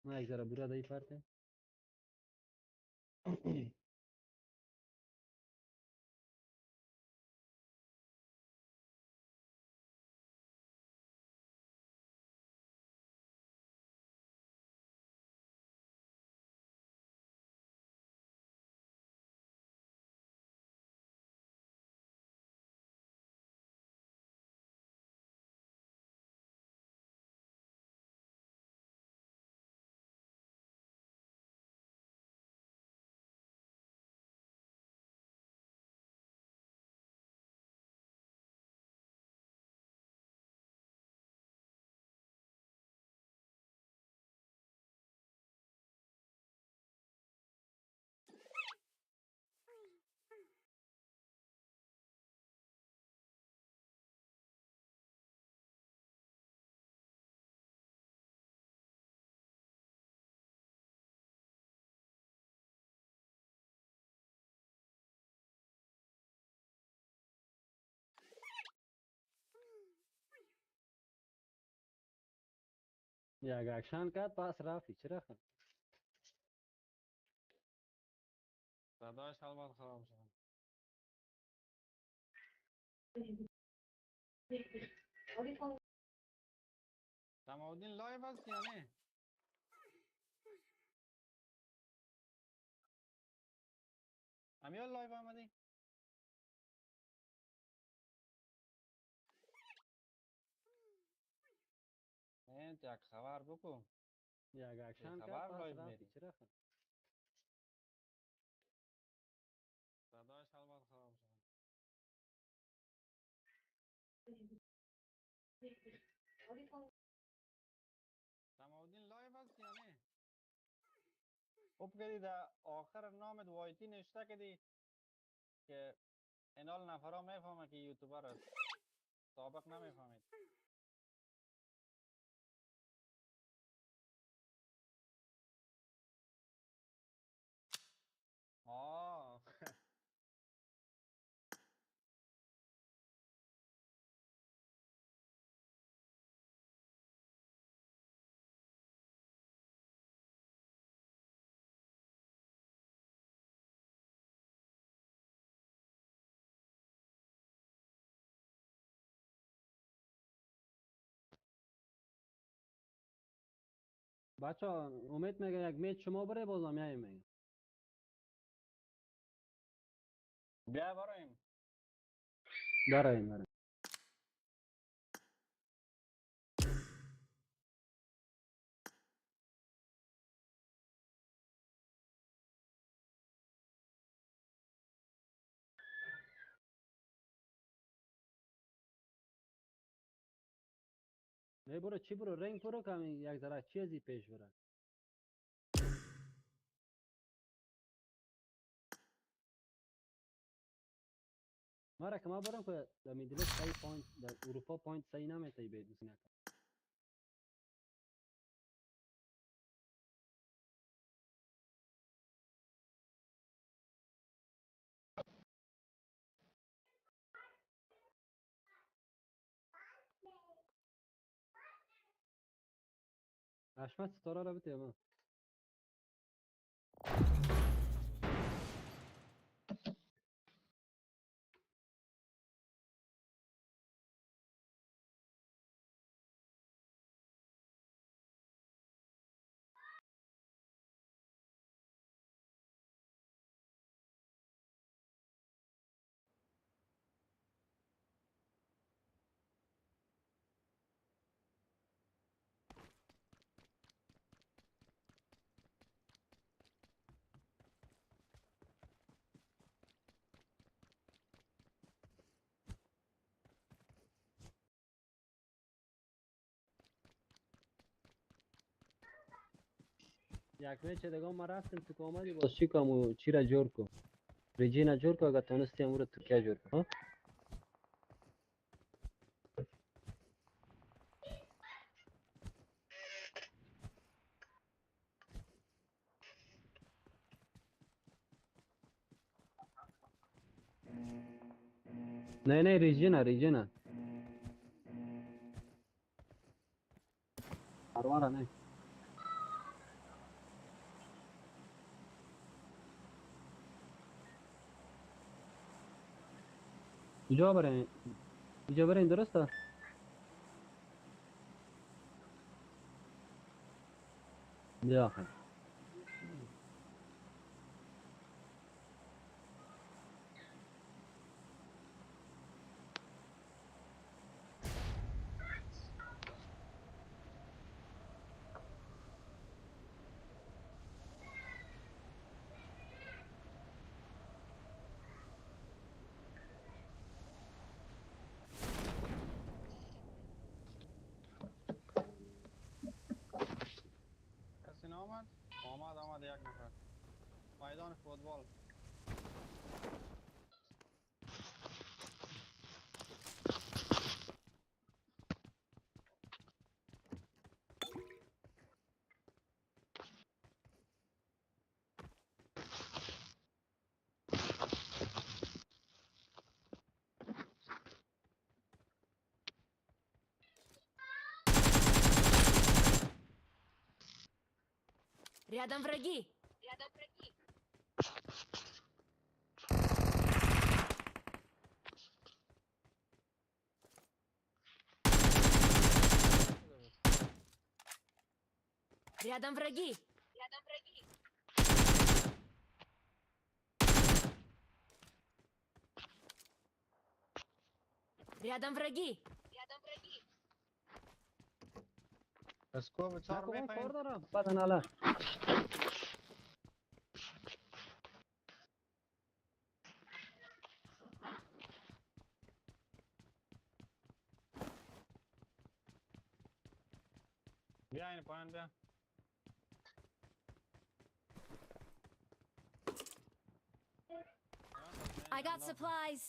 ما یک ذره بورا دایی پرته. یک اکشن کرد پس رفتی چرا خب؟ صداش حال خراب شد. سماودین live هست یا نه؟ امیال live آمدی؟ نه یک خبر بکو. یک اکشن خبر کرد پس live رفتی میری. چرا خب؟ صداش حال خراب شد. سماودین live هست یا نه؟ خوب کردی در آخر نامت YT نشته کردی که اینال نفرا میفهمه که یوتیوبر است. سابق نمیفهمید. آه. بچه امید میگه یک میت شما بره بازم میایم میگه. بیا برایم. برایم برایم. نه برو چی برو رنگ برو کمی یک ذره چیزی پیش بره. مرا که ما برم که در middle east صحیح point در اروپا point صحیح نمیتایی به دوست نکن. حشمت ستاره را بده ما. یک میچ دیگه ما رفتیم تو آمدی باز چی کامو چی را جور کو ریجینا جور کو اگه تونستی امور ترکیه جور کو. نه نه ریجینا ریجینا اروارا نه. کجا برین؟ کجا برین درسته؟ بیا آخر. کسی نامد؟ آمد آمد یک نفر. میدان فوتبال. Рядом враги! Рядом враги! Рядом враги! Рядом враги! Рядом враги! Рядом враги! اسکوب چهار نکن من کار میخواین؟ دارم بدن حالا. بیا این پایین بیا. I got supplies!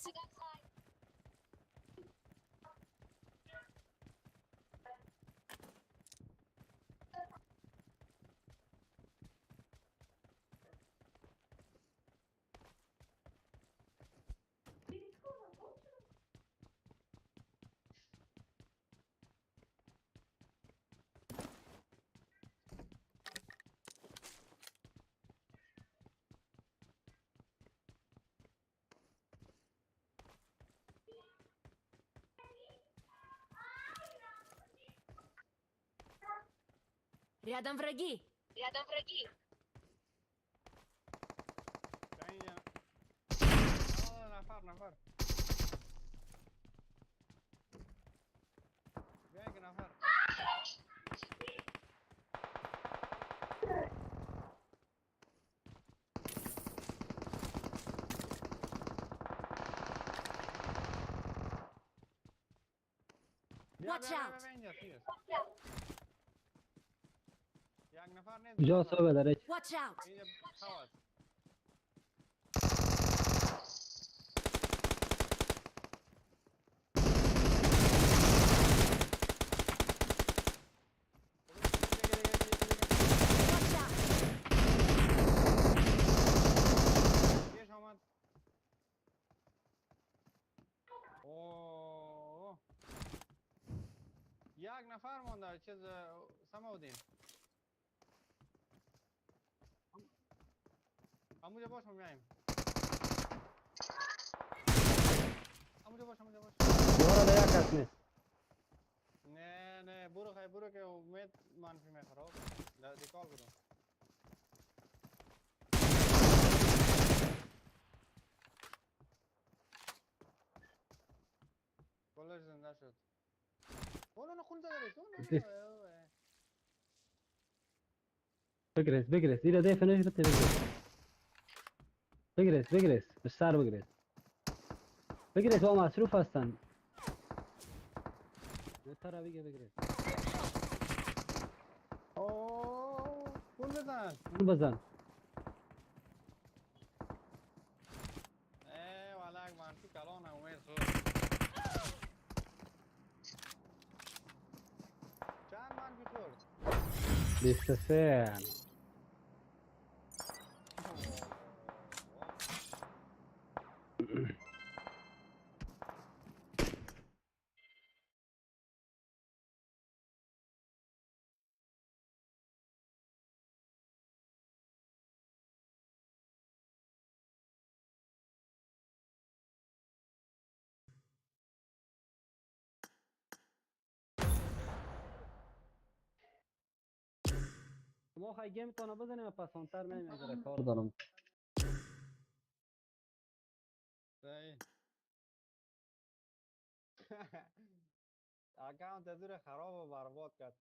Рядом враги! Рядом враги! بیا اینجا. نه، نفر نفر. بیا یک نفر. بیا Watch بیا بیا out. بیا اینجا سیس. یک نفر نیست کجا برادر. صاحب داره؟ Watch out! اینجا خواست. Watch out! پیش آمد. اوه. یک نفر مانده چیز سماودین. همونجا باش ما میایم. همونجا باش همونجا باش. دوباره در یک کس نیست. نه نه برو خی برو که امید منفی میخوره. ریکال برو. کلش زنده شد. اون اون خون زده ریس. اون اون. بگریز بگریز ایره دی فنش بده بگریز. بگریز بگریز به سر بگریز. بگریز با مصروف هستن. زودتر بگه بگریز. اوه خون بزن. اون بزن. ای والا یک منفی کلان امید خورد. چند منفی خورد؟ 23. ما خواهی گیم تانو بزنیم پسانتر نمیگذره کار دارم. صحیح. اکاونت از او خراب و برباد کرد.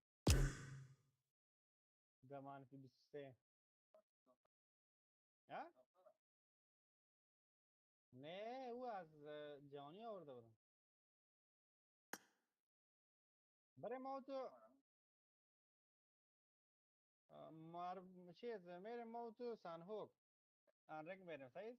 به منفی 23. ها؟ نه او از جهانی آورده بودم. برای ما تو مار چیز میریم ما تو سانهوک انرک میریم صحیح؟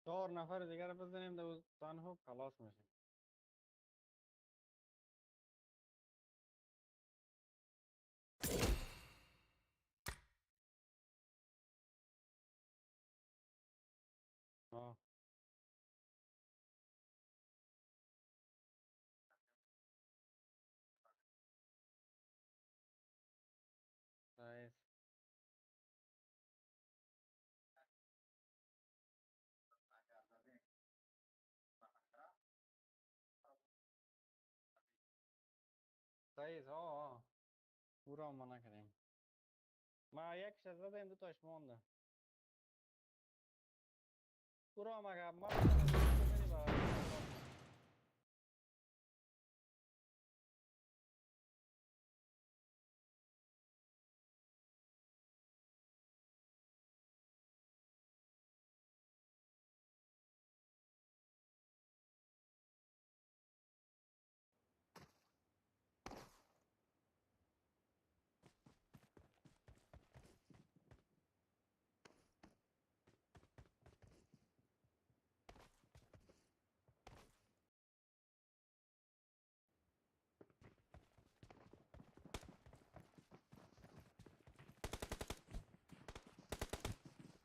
چهار نفر دیگر بزنیم دو تنها خلاص میشیم. آه. نایس. صحیح. آه او را ما نکردیم. ما یک زدیم دو تاش مونده. او را مگه ما بزنی با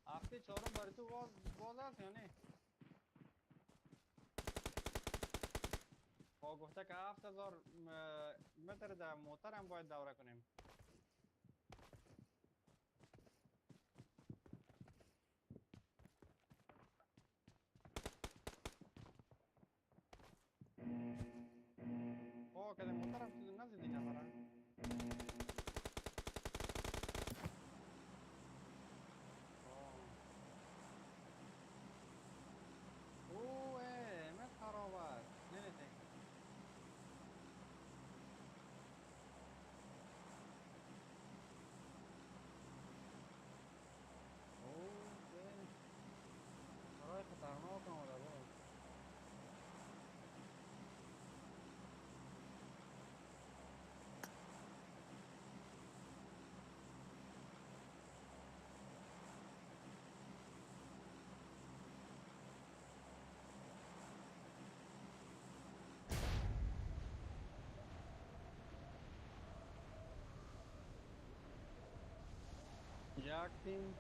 هفته چهارم برای تو باز است یا نه؟ با گفته که 7000 متر در موتر هم باید دوره کنیم. با که در موتر هم تو نزدی نفره. یک تیم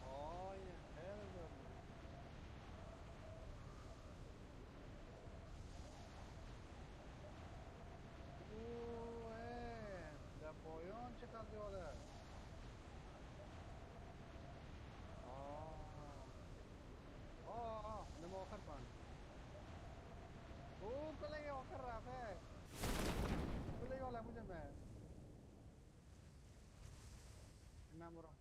آی خیلی زیاد. اوه در پایان چقدر زیاده. آه آه آه نما آخر پایان. اوه کلی آخر رفته. کلی والا مجھے میں من برو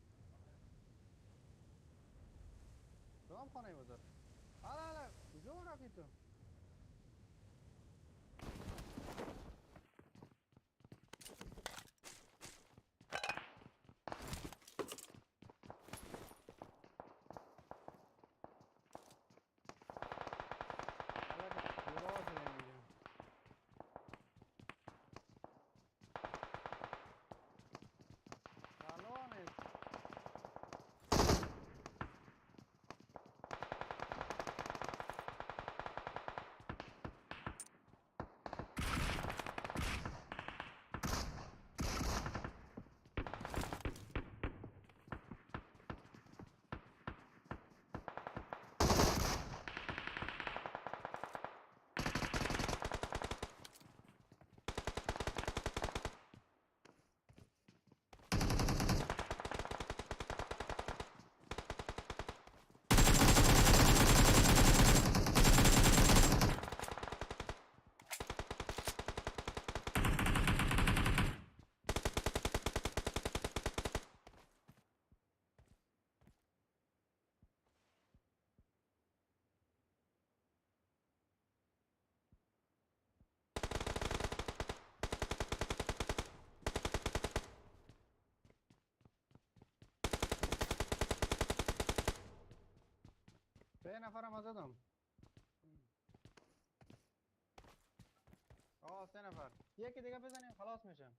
کدام خانه بزرگ. آره آره کجا رفتی تو؟ حالا که شده اینجا. سلام. نفرم زدم. آه 3 نفر. یکی دیگه بزنیم خلاص میشم.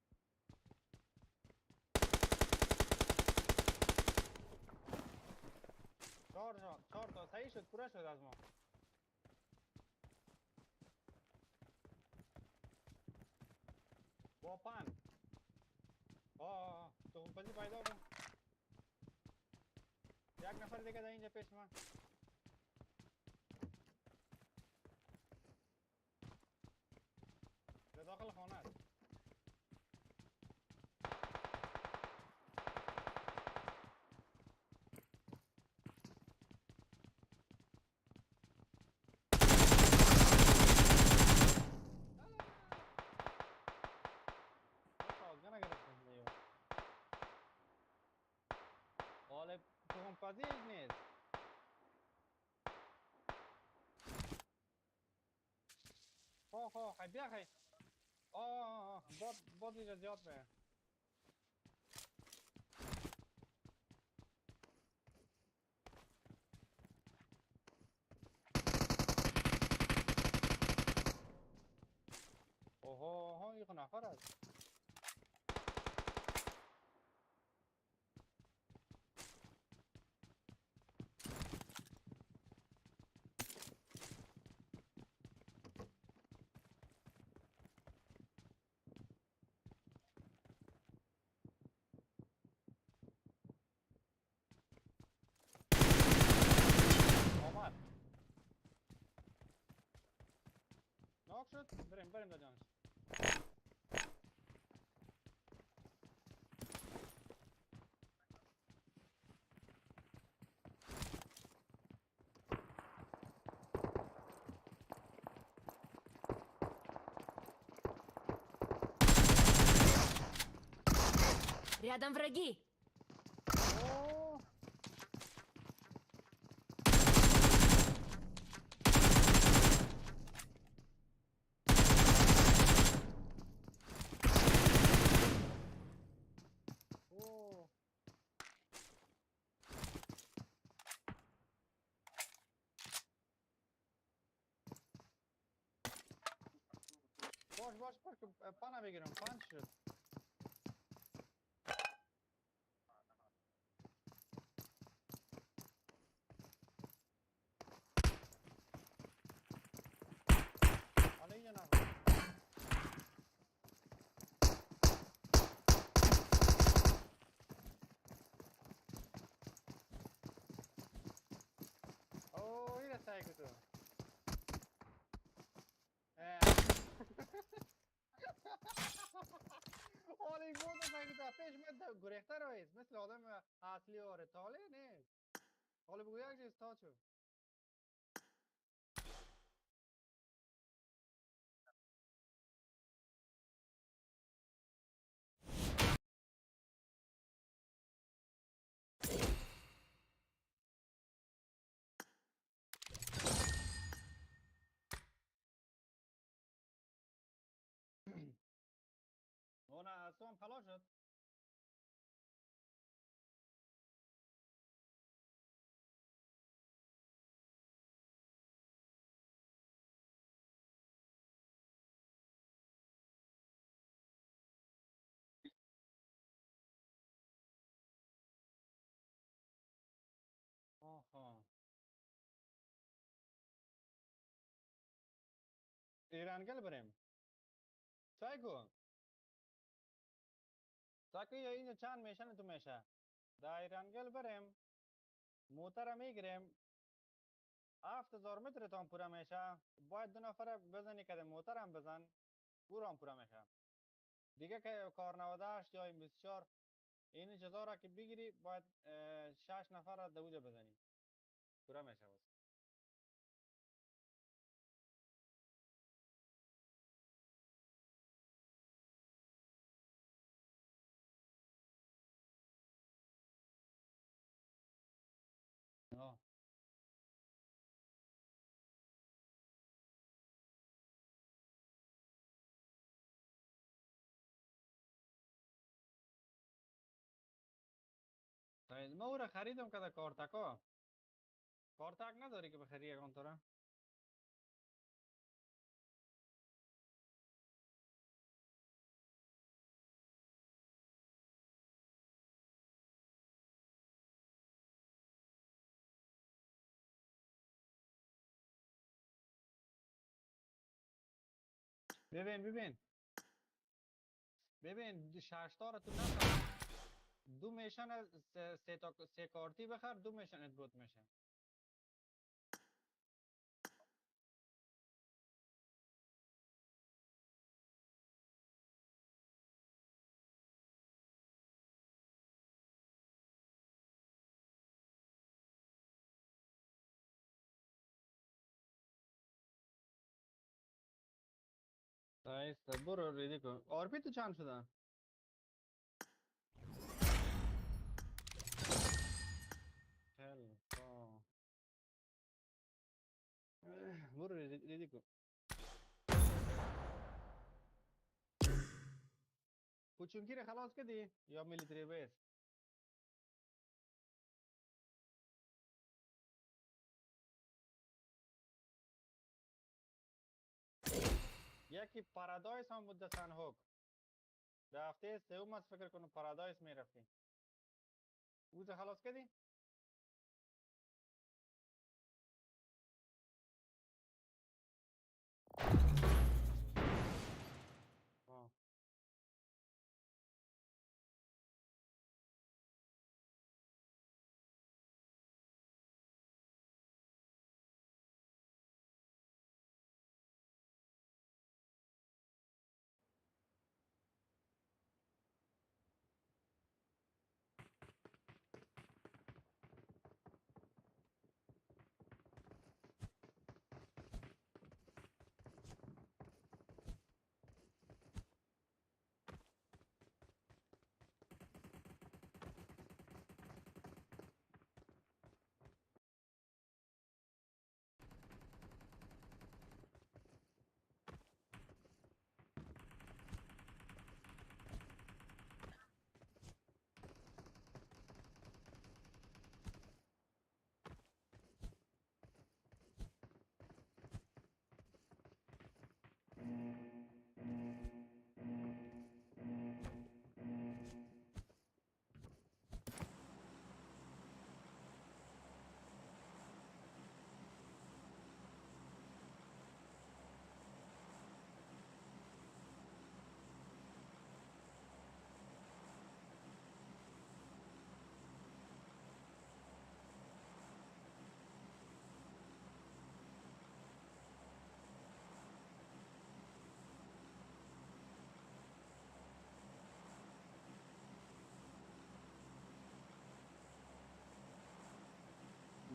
4 تا صحیح شد، پوره شد از ما. با پن. آه تو پزی پیدا کن. یک نفر دیگه در اینجا پیش من. در داخل خانه است. پذیر نیست. خو خی بیا خی. آه باد اینجا زیاد به. اوه این نفر است. شد. بریم دادانش. Рядом враги. باش باش که پناه بگیرم. 5 شد. حالا اینجا نفر. اوه اینه سعی کن تو. حالا این بود پیش من گریخته رایست مثل آدم اصلی. آره تاله نیست. حالا بگو یک چیز تا چو. اون از تو هم خلاص شد. آها ایرانگل بریم. سایکو سایکو اینجا چند میشن تو میشه. در ایرانگل بریم موتر میگیریم 7000 متر تام پورا میشه. باید 2 نفر بزنی که موتر هم بزن پورا هم پورا میشه دیگه. که کار 98 یا 24 این چیزا را که بگیری باید 6 نفر را دوجه بزنی پورا میشه. آه. ما او را خریدم که در کارتکا. کارتک نداری که بخری یگان تاره؟ ببین ببین ببین، شش تا رو تو نخر، دو mission سه تا سه کارتی بخر، دو mission ت بود میشه. است، برو ready کن. RP تو چند شده؟ 40 تا. برو ready کن. پوچونکی رو خلاص کردی یا military base؟ یکی Paradise هم بود در Sanhok. در هفته سوم از فکر کنم Paradise میرفتی. او خلاص کردی؟ آه.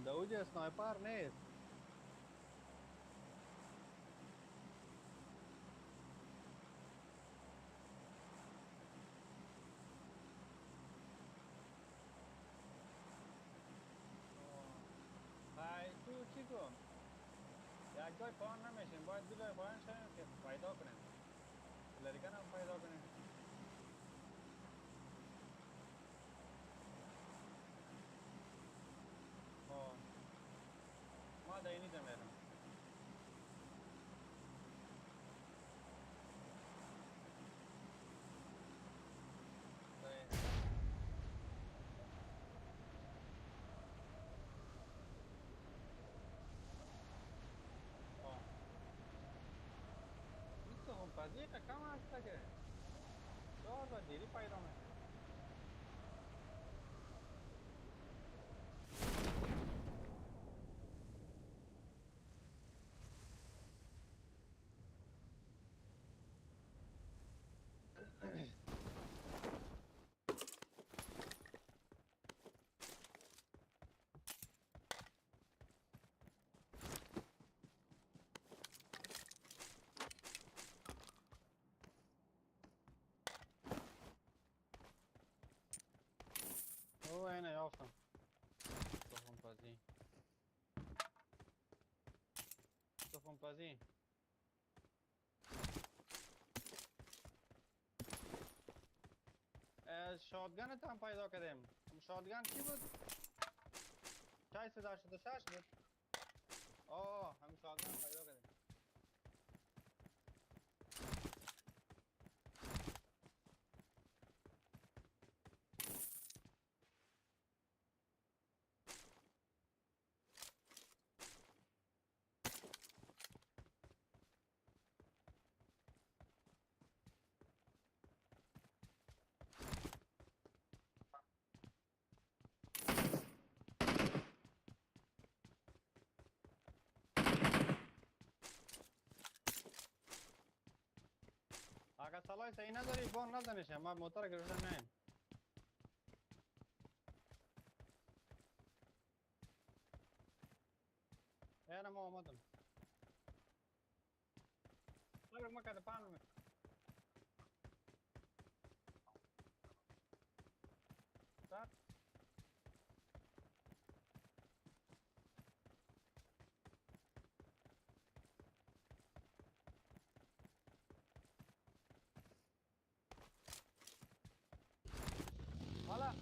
در اوج sniper نیست. های، تو چی کن، یک جای پایان نمیشیم، باید دو جای پایان شویم که پیدا کنیم، flare gun هم پیدا کنیم. آه. ما در اینجا میرم. صحیح. آه. این تخم پزی که کم هست که چهار با دیری پیدا میشه. او اینه، یافتم تخم پزی، تخم پزی. Shotgun هم پیدا کردیم. Shotgun چی بود؟ 686 بود. آه همین شادمان پیدا کردیم. اگه سالای صحیح نداری بان نزنشه، ما موتور گرفتن نیم. نه ما آمدم. صبر ما کده پانم. حالا بخاله.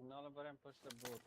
نالا بریم پشت بوت.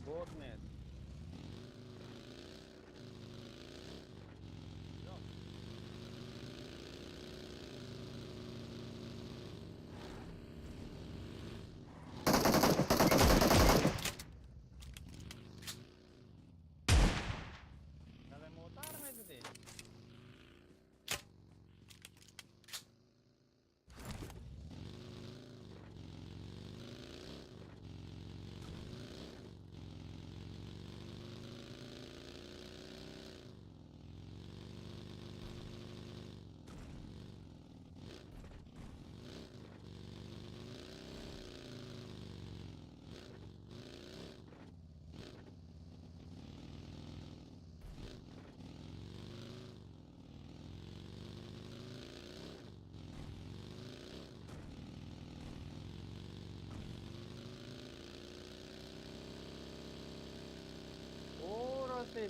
Бот нест.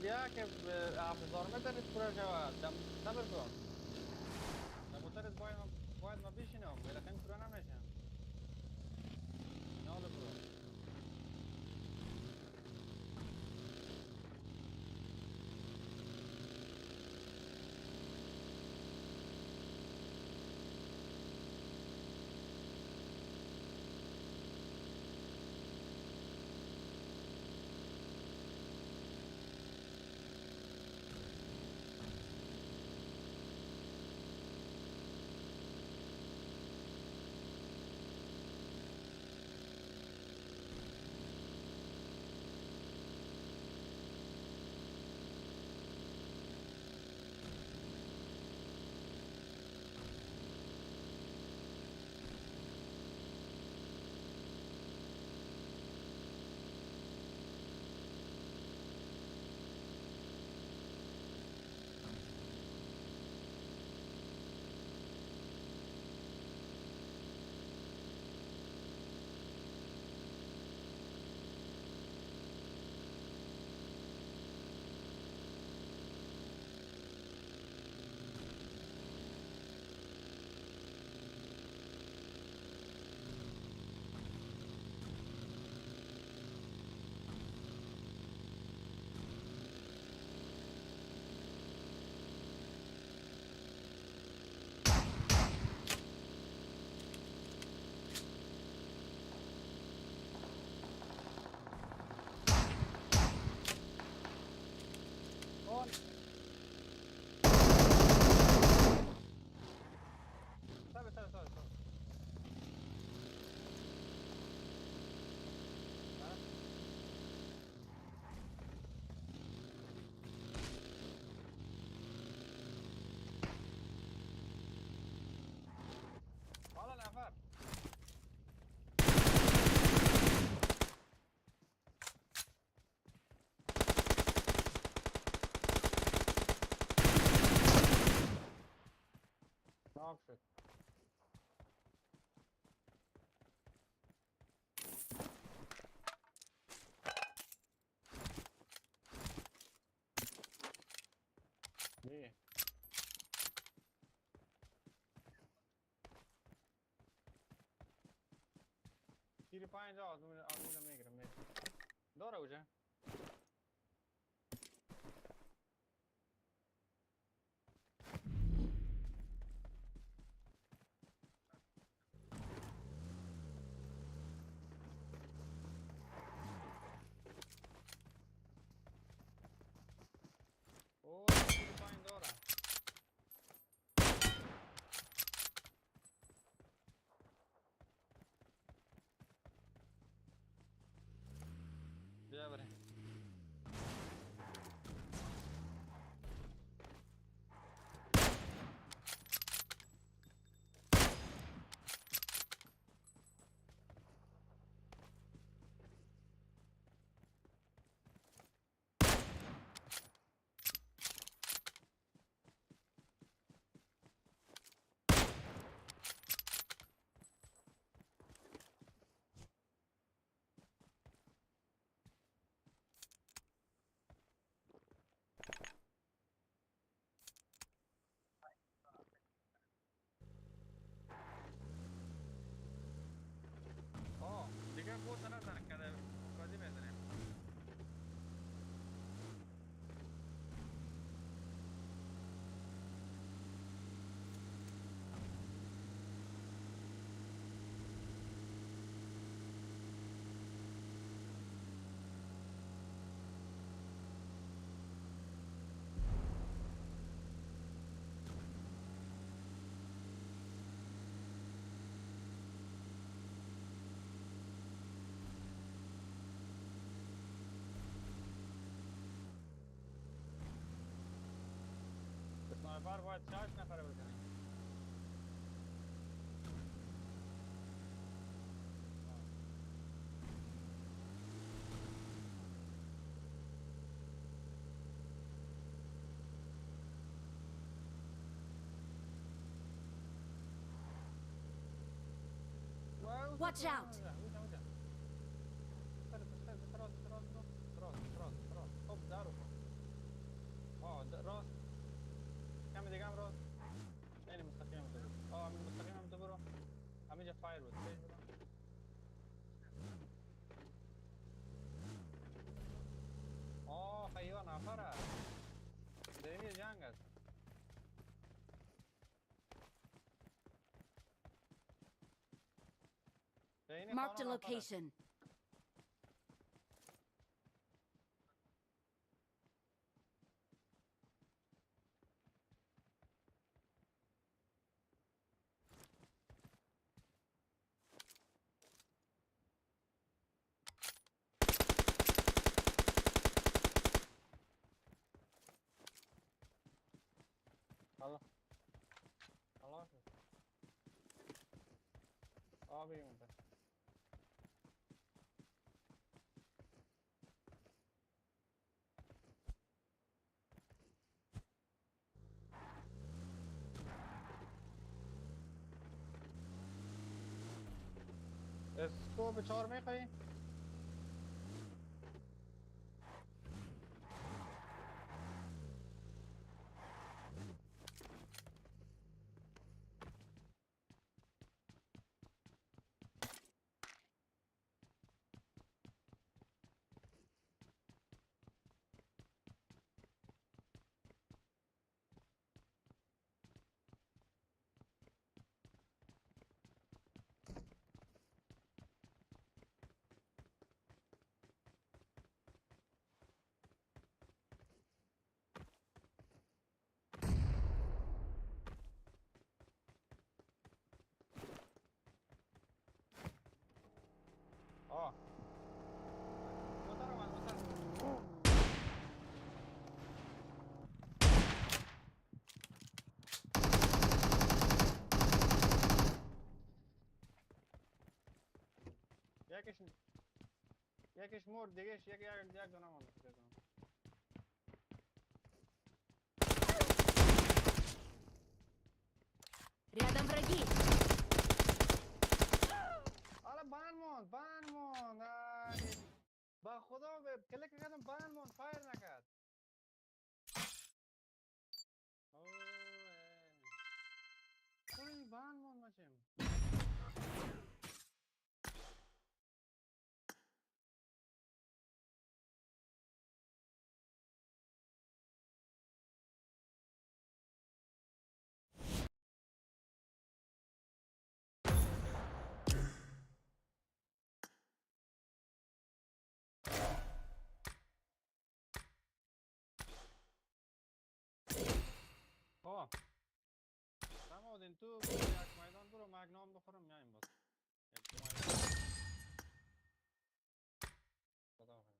بیا که 7000 متر پورا شود. صبر کن. در موترت باید ما بشینم. بالاخره پورا نمیشم. نال برو. شد. نه تیر 5 آزمون میگیرم. داره اوجه. نفر باید شش نفر بزنیم. Watch out! خب در راست کمی دیگه هم راست، اینی مستقیم هم تو برو. همین مستقیم هم تو برو. همینجا fire بود، پیش برو. آه خیلی نفر است در اینجا، جنگ است. در این Marked a خانه نفر است. location. الله الله شد. آبی اونجا. scope 4 میخوایی؟ آه موتر اومد، موتر. یکیش مرد، دیگهش یک یک یک دونه مانده فکر کنم. Рядом враги! حالا بند موند، بند موند. آی، با خدا به کلیک کردم، بند موند، fire نکرد. اوه، چرا این بند موند بچیم؟ خب سماودین، تو برو یک میدان برو، مگ نام بخورم میایم باز یک دو میدان. خدا حافظ.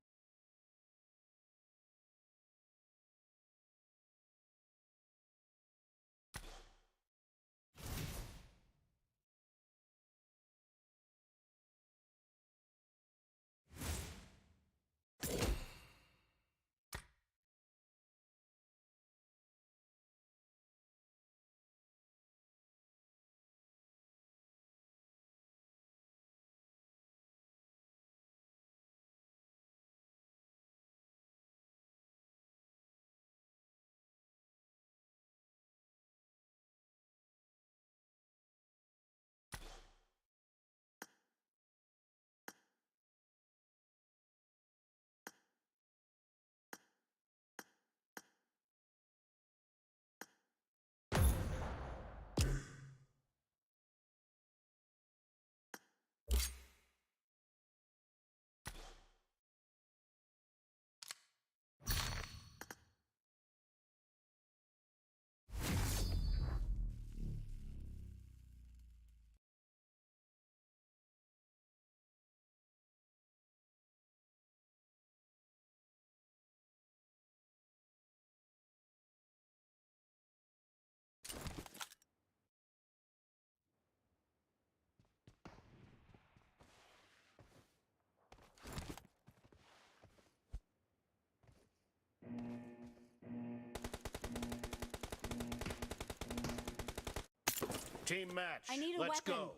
Team match. I need a Let's weapon. go.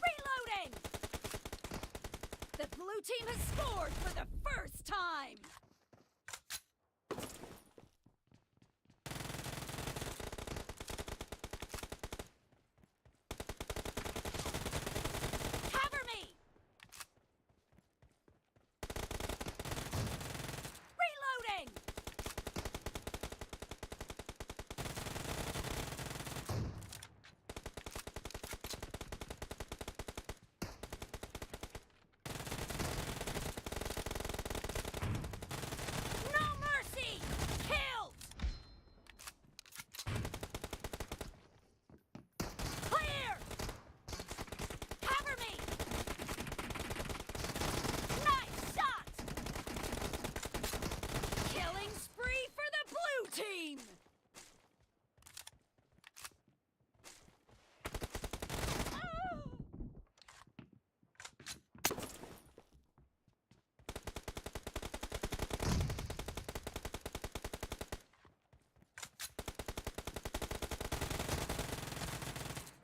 Reloading! The blue team has scored for the first time! Cover me! Reloading! No mercy! Killed! Clear! Cover me! Nice shot! Killing spree for the blue team!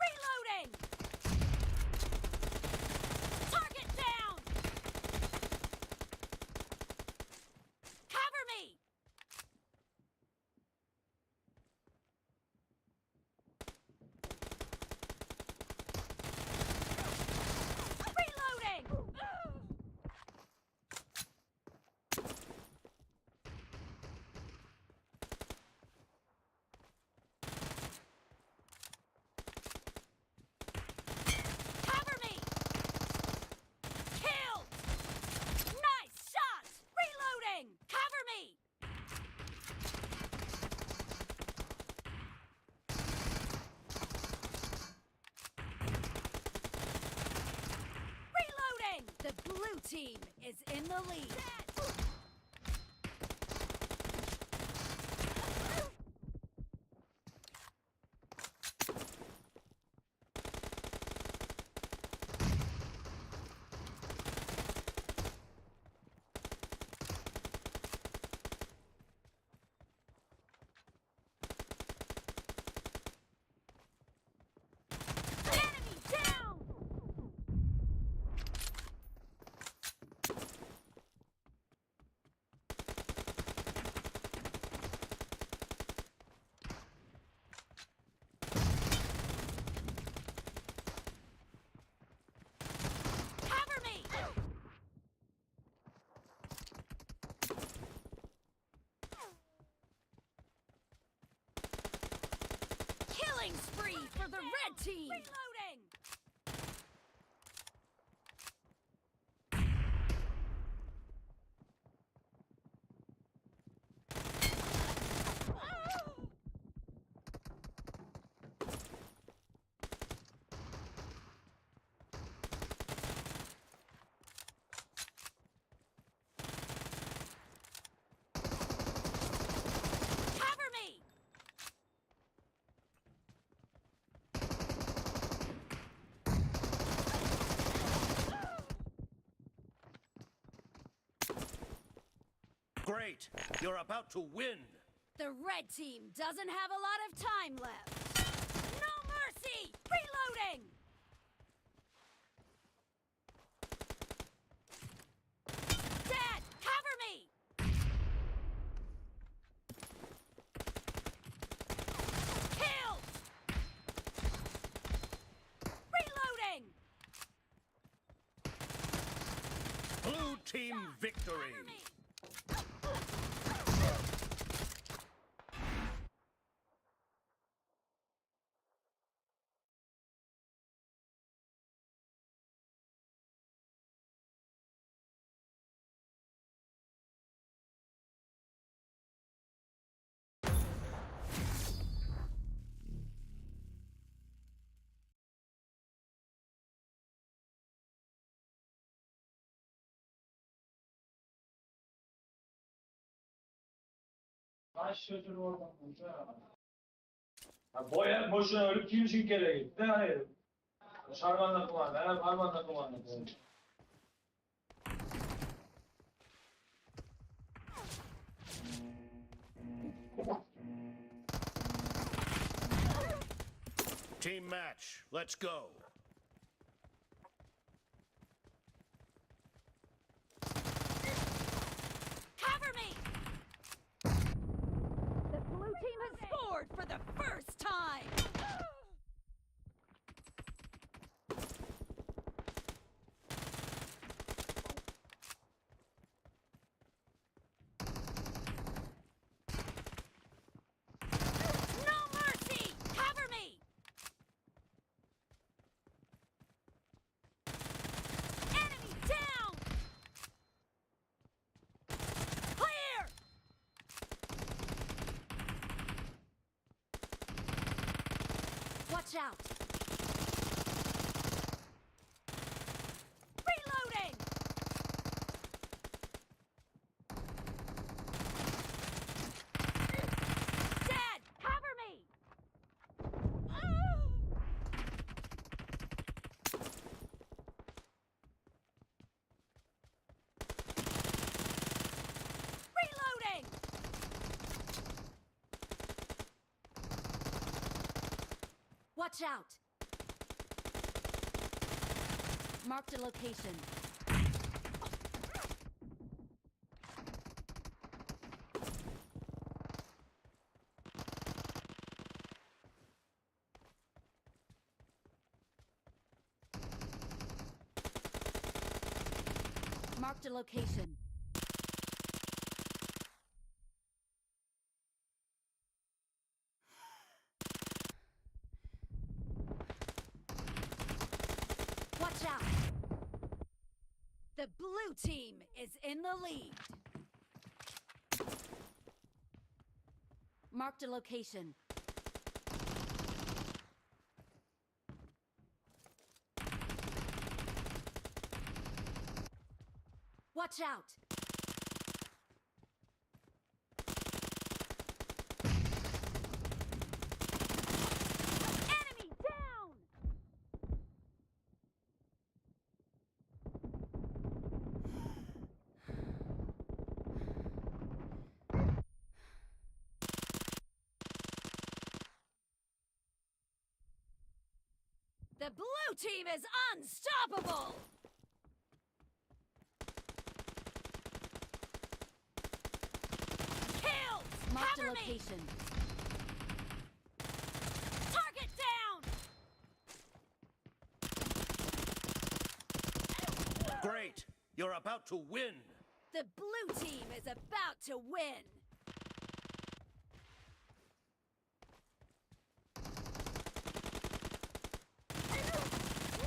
Reloading! Target down! Cover me! Reloading! Cover me! Killed! Nice shot! Reloading! Cover me! Reloading! The blue team is in the lead. Enemy down! Cover me! Killing spree for the red team! Reloading! Cover me! Great. You're about to win. The red team doesn't have a lot of time left. No mercy! Reloading! Dad, cover me! Killed! Reloading! Blue team victory. Cover me! Team match. Let's go. Cover me! The blue team has scored for the first time! No mercy! Cover me! Enemy down! Clear! Watch out! Reloading! Dead! Cover me! Reloading! Watch out! Marked a location. Marked a location. Watch out! The blue team is in the lead. Marked a location. Watch out! Enemy down! The blue team is unstoppable! Kills! Marked a Cover me! location. Target down! Great. You're about to win. The blue team is about to win!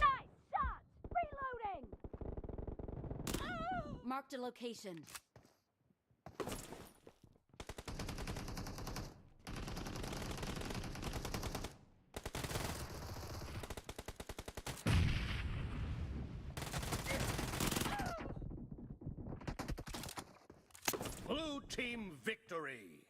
Nice shot! Reloading! Marked a location. Blue team victory.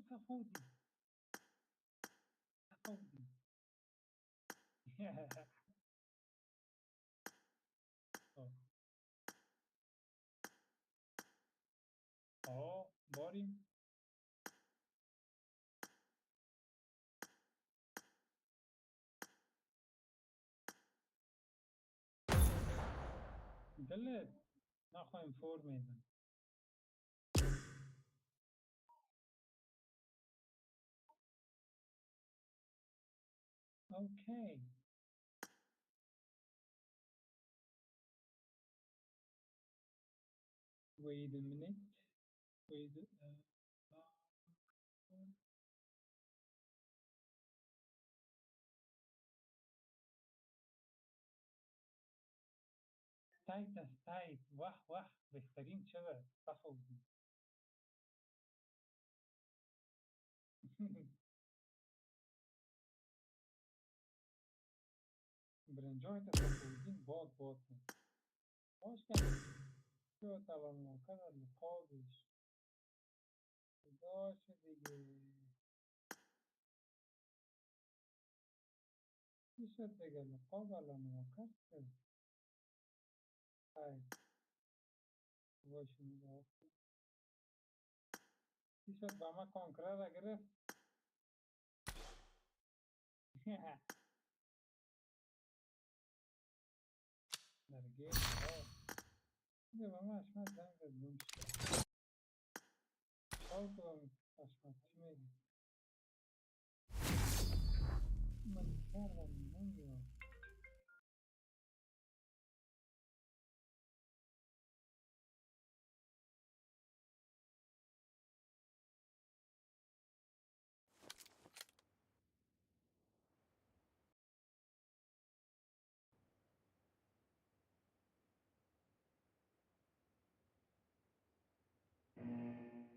Safodin. Safodin. آه باریم. دلت نخواهیم فور میزن. Okay. Wait a minute. Wait. تایت است تایت. واه واه، بهترین شده صفودین. برنجای صفودین باد باد کن. باش کن. شو طبعا کار لقابش. باشه دیگه. چی شد دیگه؟ لقاب الان موکر شد. خیر باشه نگاه کن. چی شد؟ با ما کنکره را گرفت. درگیر دیگه با ما اشمت زنگ زد گم شد. حال کنم اشمت چی میگی؟ من کردم نمی‌دونم.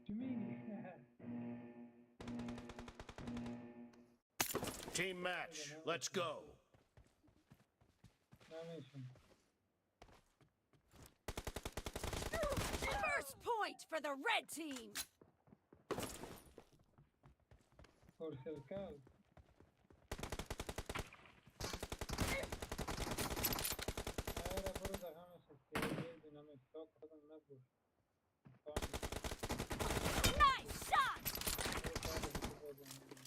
چی میگی؟ Team match. Let's go. نمیشم. First point for the red team! پرسلکل. آره برو در همه شسته بیدونم اشتاق خودم نبود. Nice shot!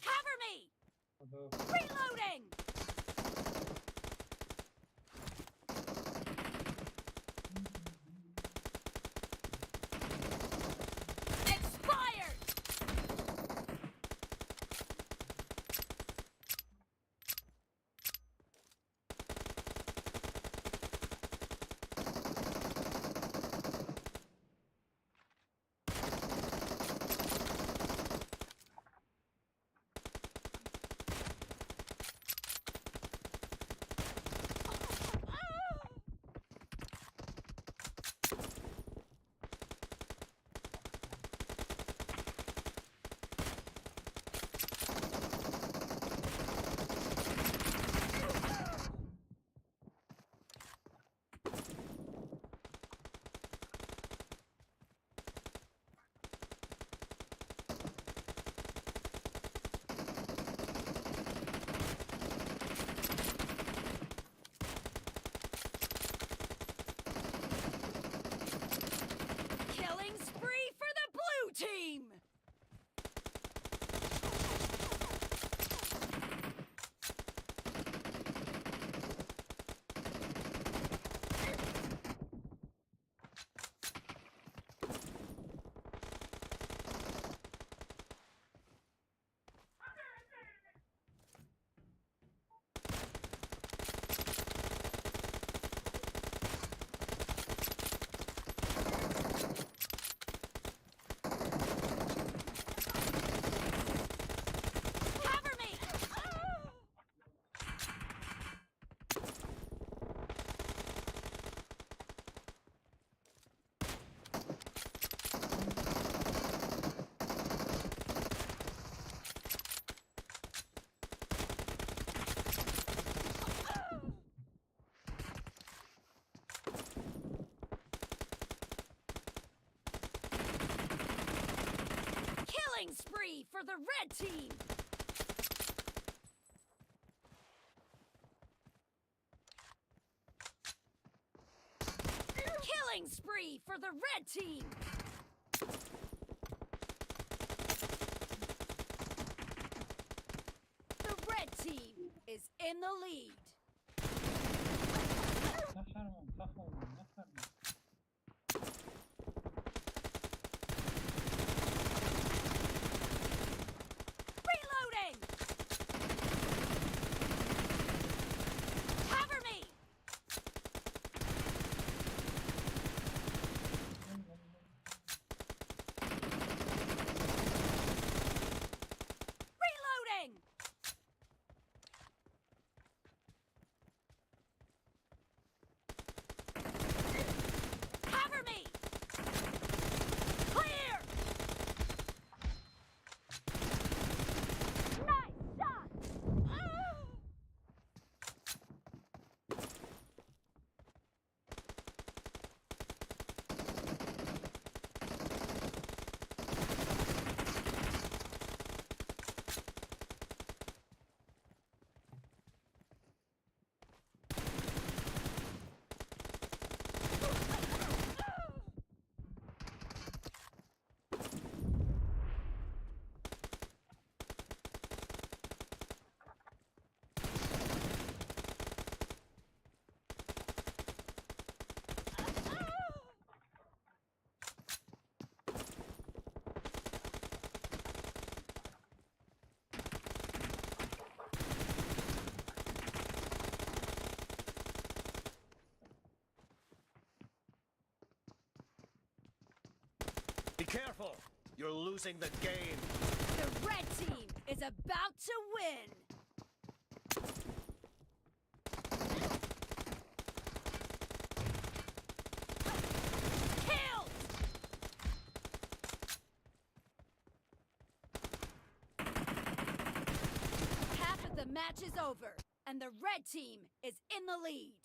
Cover me! Reloading! Expired! for the red team! Killing spree for the red team! The red team is in the lead. نفرمون تخمون نفرمون. Reloading! Cover me! Reloading! Cover me! Clear! Nice shot! Ah! Be careful. You're losing the game. The red team is about to win! Killed! Half of the match is over, and the red team is in the lead.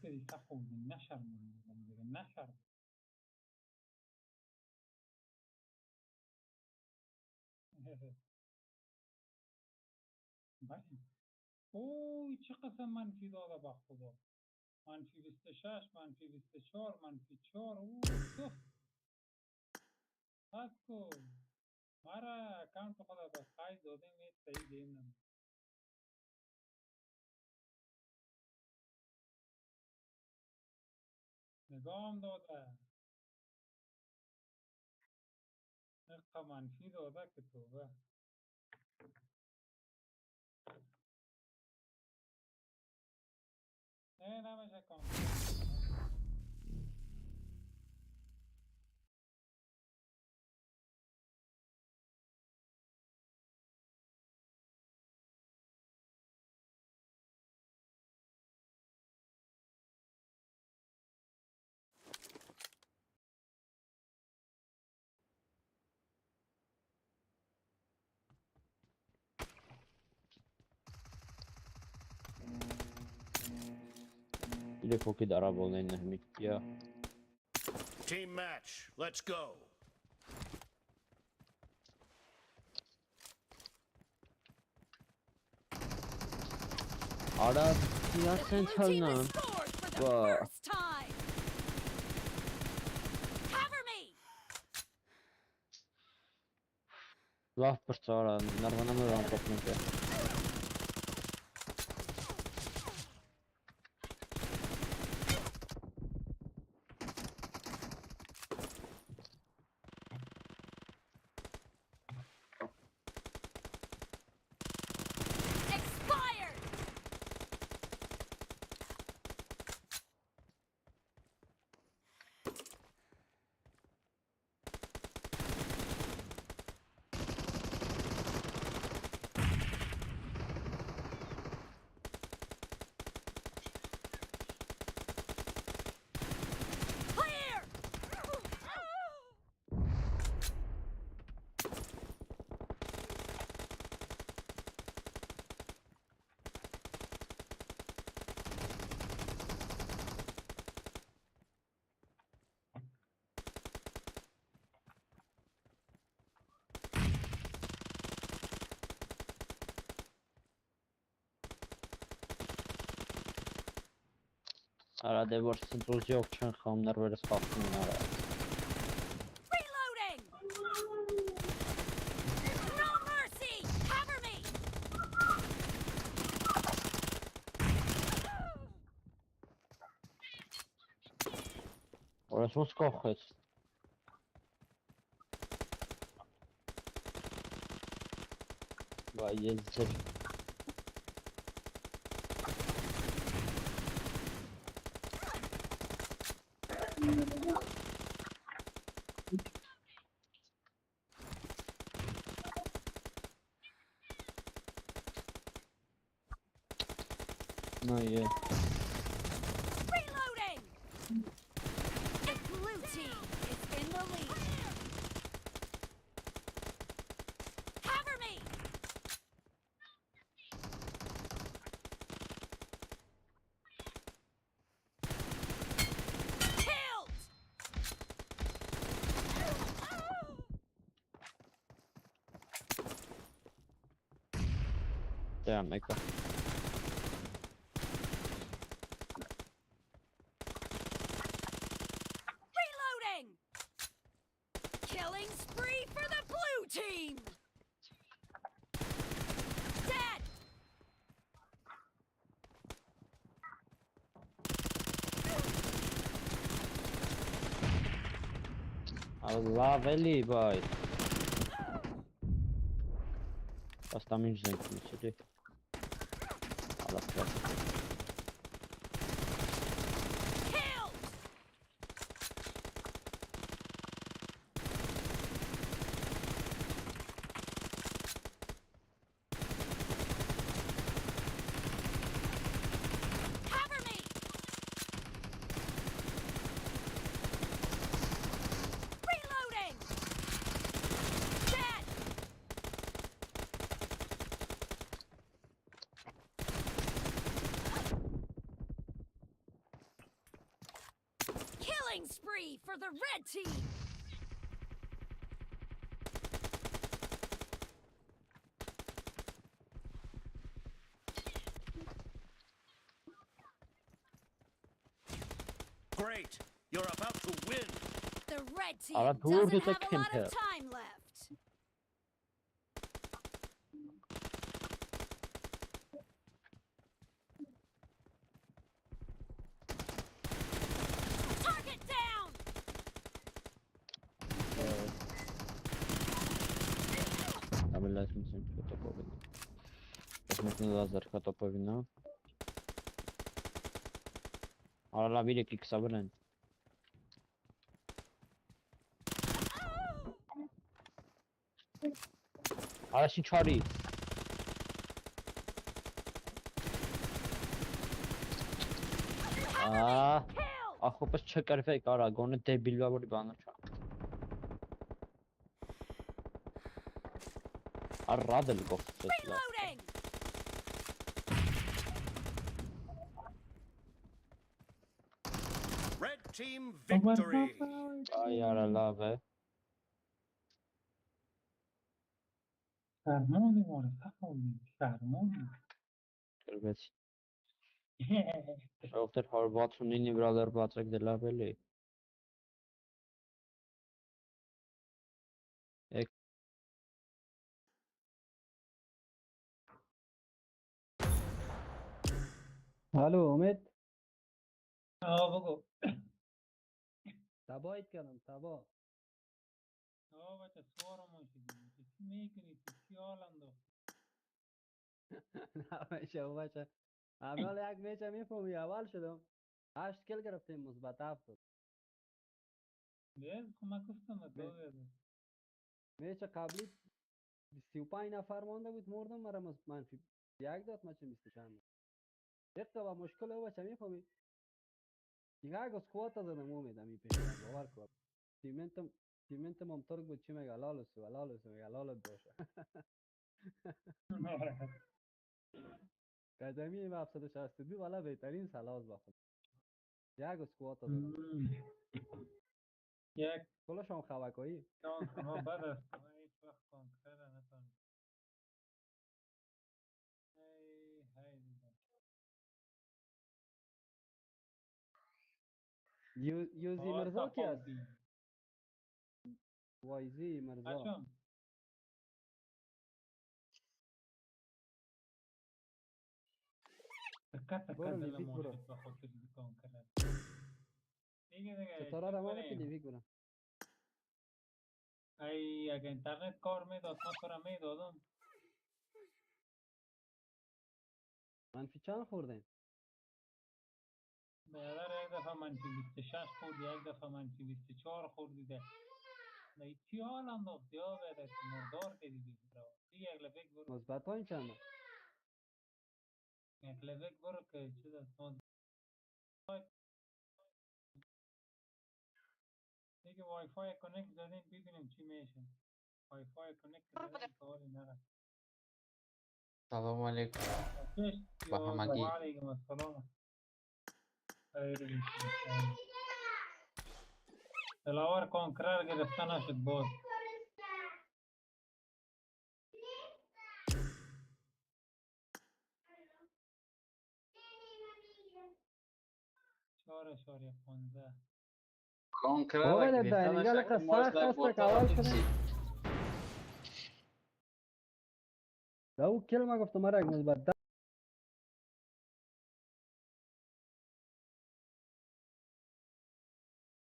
دیدی تخمون نشرمون دیگه نشرم. بله اوی چه قسم منفی داده با خدا، منفی 26، منفی 24، منفی 4. اوه توف بس کو مرا account خدا به قید دادیم، هیچ صحیح game نمی نگام داده، اقا منفی داده که توبه. نه نمیشه کامپیوتر. Или поки дарабол не я. Team match. Let's go. Արա The միասեն blue team չալնան։ has scored for the Wow. first time. Cover me. Լավ պրծա արա, նարվանամ որ անկոպնենք է։ Expired. Clear. Արա դե որ սենց ուժով չեն խաղում, ներվերս խախտում են արա։ Reloading. No mercy. Cover me. Որ ես ոնց կողեց։ Վայ, ես ձեր Նա է։ Reloading. The blue team is in the lead. Cover me. Killed. Դե մեկը։ Reloading. Killing spree for the blue team. Dead. Արա լավ էլի, բայ։ Աստամ ինչ զենք ունես էլի։ Արա պրակ։ Killed. Cover me. Reloading. Dead. Killing spree for the red team. Great. You're about to win. The red team Արա դուր doesn't դու have a lot քեմփեր։ of time left. Target down. Ավելի զենք տոպովինա։ Ես մեկն լազեր կա տոպովինա։ Արա լավ իրեք X-ը վրան։ Արա շին չարի։ Ա, ախոպես չկրվեք, արա, գոնե դեբիլվավորի բանը չա։ Արա ռադել կողքից լավ։ Reloading. Team victory. Ай, яра лаве. Фармони моро саховидем, фармони. Գրվեց։ Ժողովուրդ 169-ի վրա դեռ բացեք, դե լավ էլի։ Եկ الو امید. آه بگو. تباهیت کردم تباه. آه بچه سوارمون شدیم. چی میکنی تو؟ چی حال انداختی؟ نمیشه بچه، اول یک میچه میفهمی اول شدم، 8 kill گرفتیم، مثبت 7 بود. بیز خب من گفتم به تو بیاد. match قبلی 35 نفر مانده بود، مردم مرا منفی یک داد، من چه 20 چند یک تا با مشکل او بچه میفهمی دیگه. اگه squad زدم امید امی پیش باور کن teammate م هم ترک بود، چی میگه؟ Helal olsun، helal olsun میگه، حلالت باشه. قدمی 762 والا بهترین سلاز با خود یک squad زدم. یک کلش هم خوکایی. شانس ما بد است، من هیچ وقت Conqueror نتونم. ای هی دیدم. یوزی آه، مرزا کی است؟ تفاوتی. وایزی مرزا. بچه‌م. تکه تکه برو دلم لیویک برو. شد به خاطر Conqueror دیگه دیگه. ستاره چی رو ما کنیم؟ لیویک برو. ای اگه اینترنت کار میداد ما تو را میدادم. منفی چند خوردیم؟ برادر، یک دفعه منفی 26 خوردی، یک دفعه منفی 24 خوردی. ده نه چی حال انداختی ها برادر که مردار کردی دیگه برو. دیگه یک لفک برو. مثبت پنج چند؟ یک لفک برو که چیز است ما دیگه WiFi connect زدیم، ببینیم چی میشه. WiFi connect زدیم کاری نرفت. سلام علیکم. پیش با همگی. و علیکم السلام، خیر باشی. دلاور، Conqueror گرفته نشد باز. 4.15. Conqueror بابا گرفته در نشه، اینجا ماش سخت در است بورتا که اول رفتیم شدیم. سی. او kill ما گفتم مرا یک مثبت 10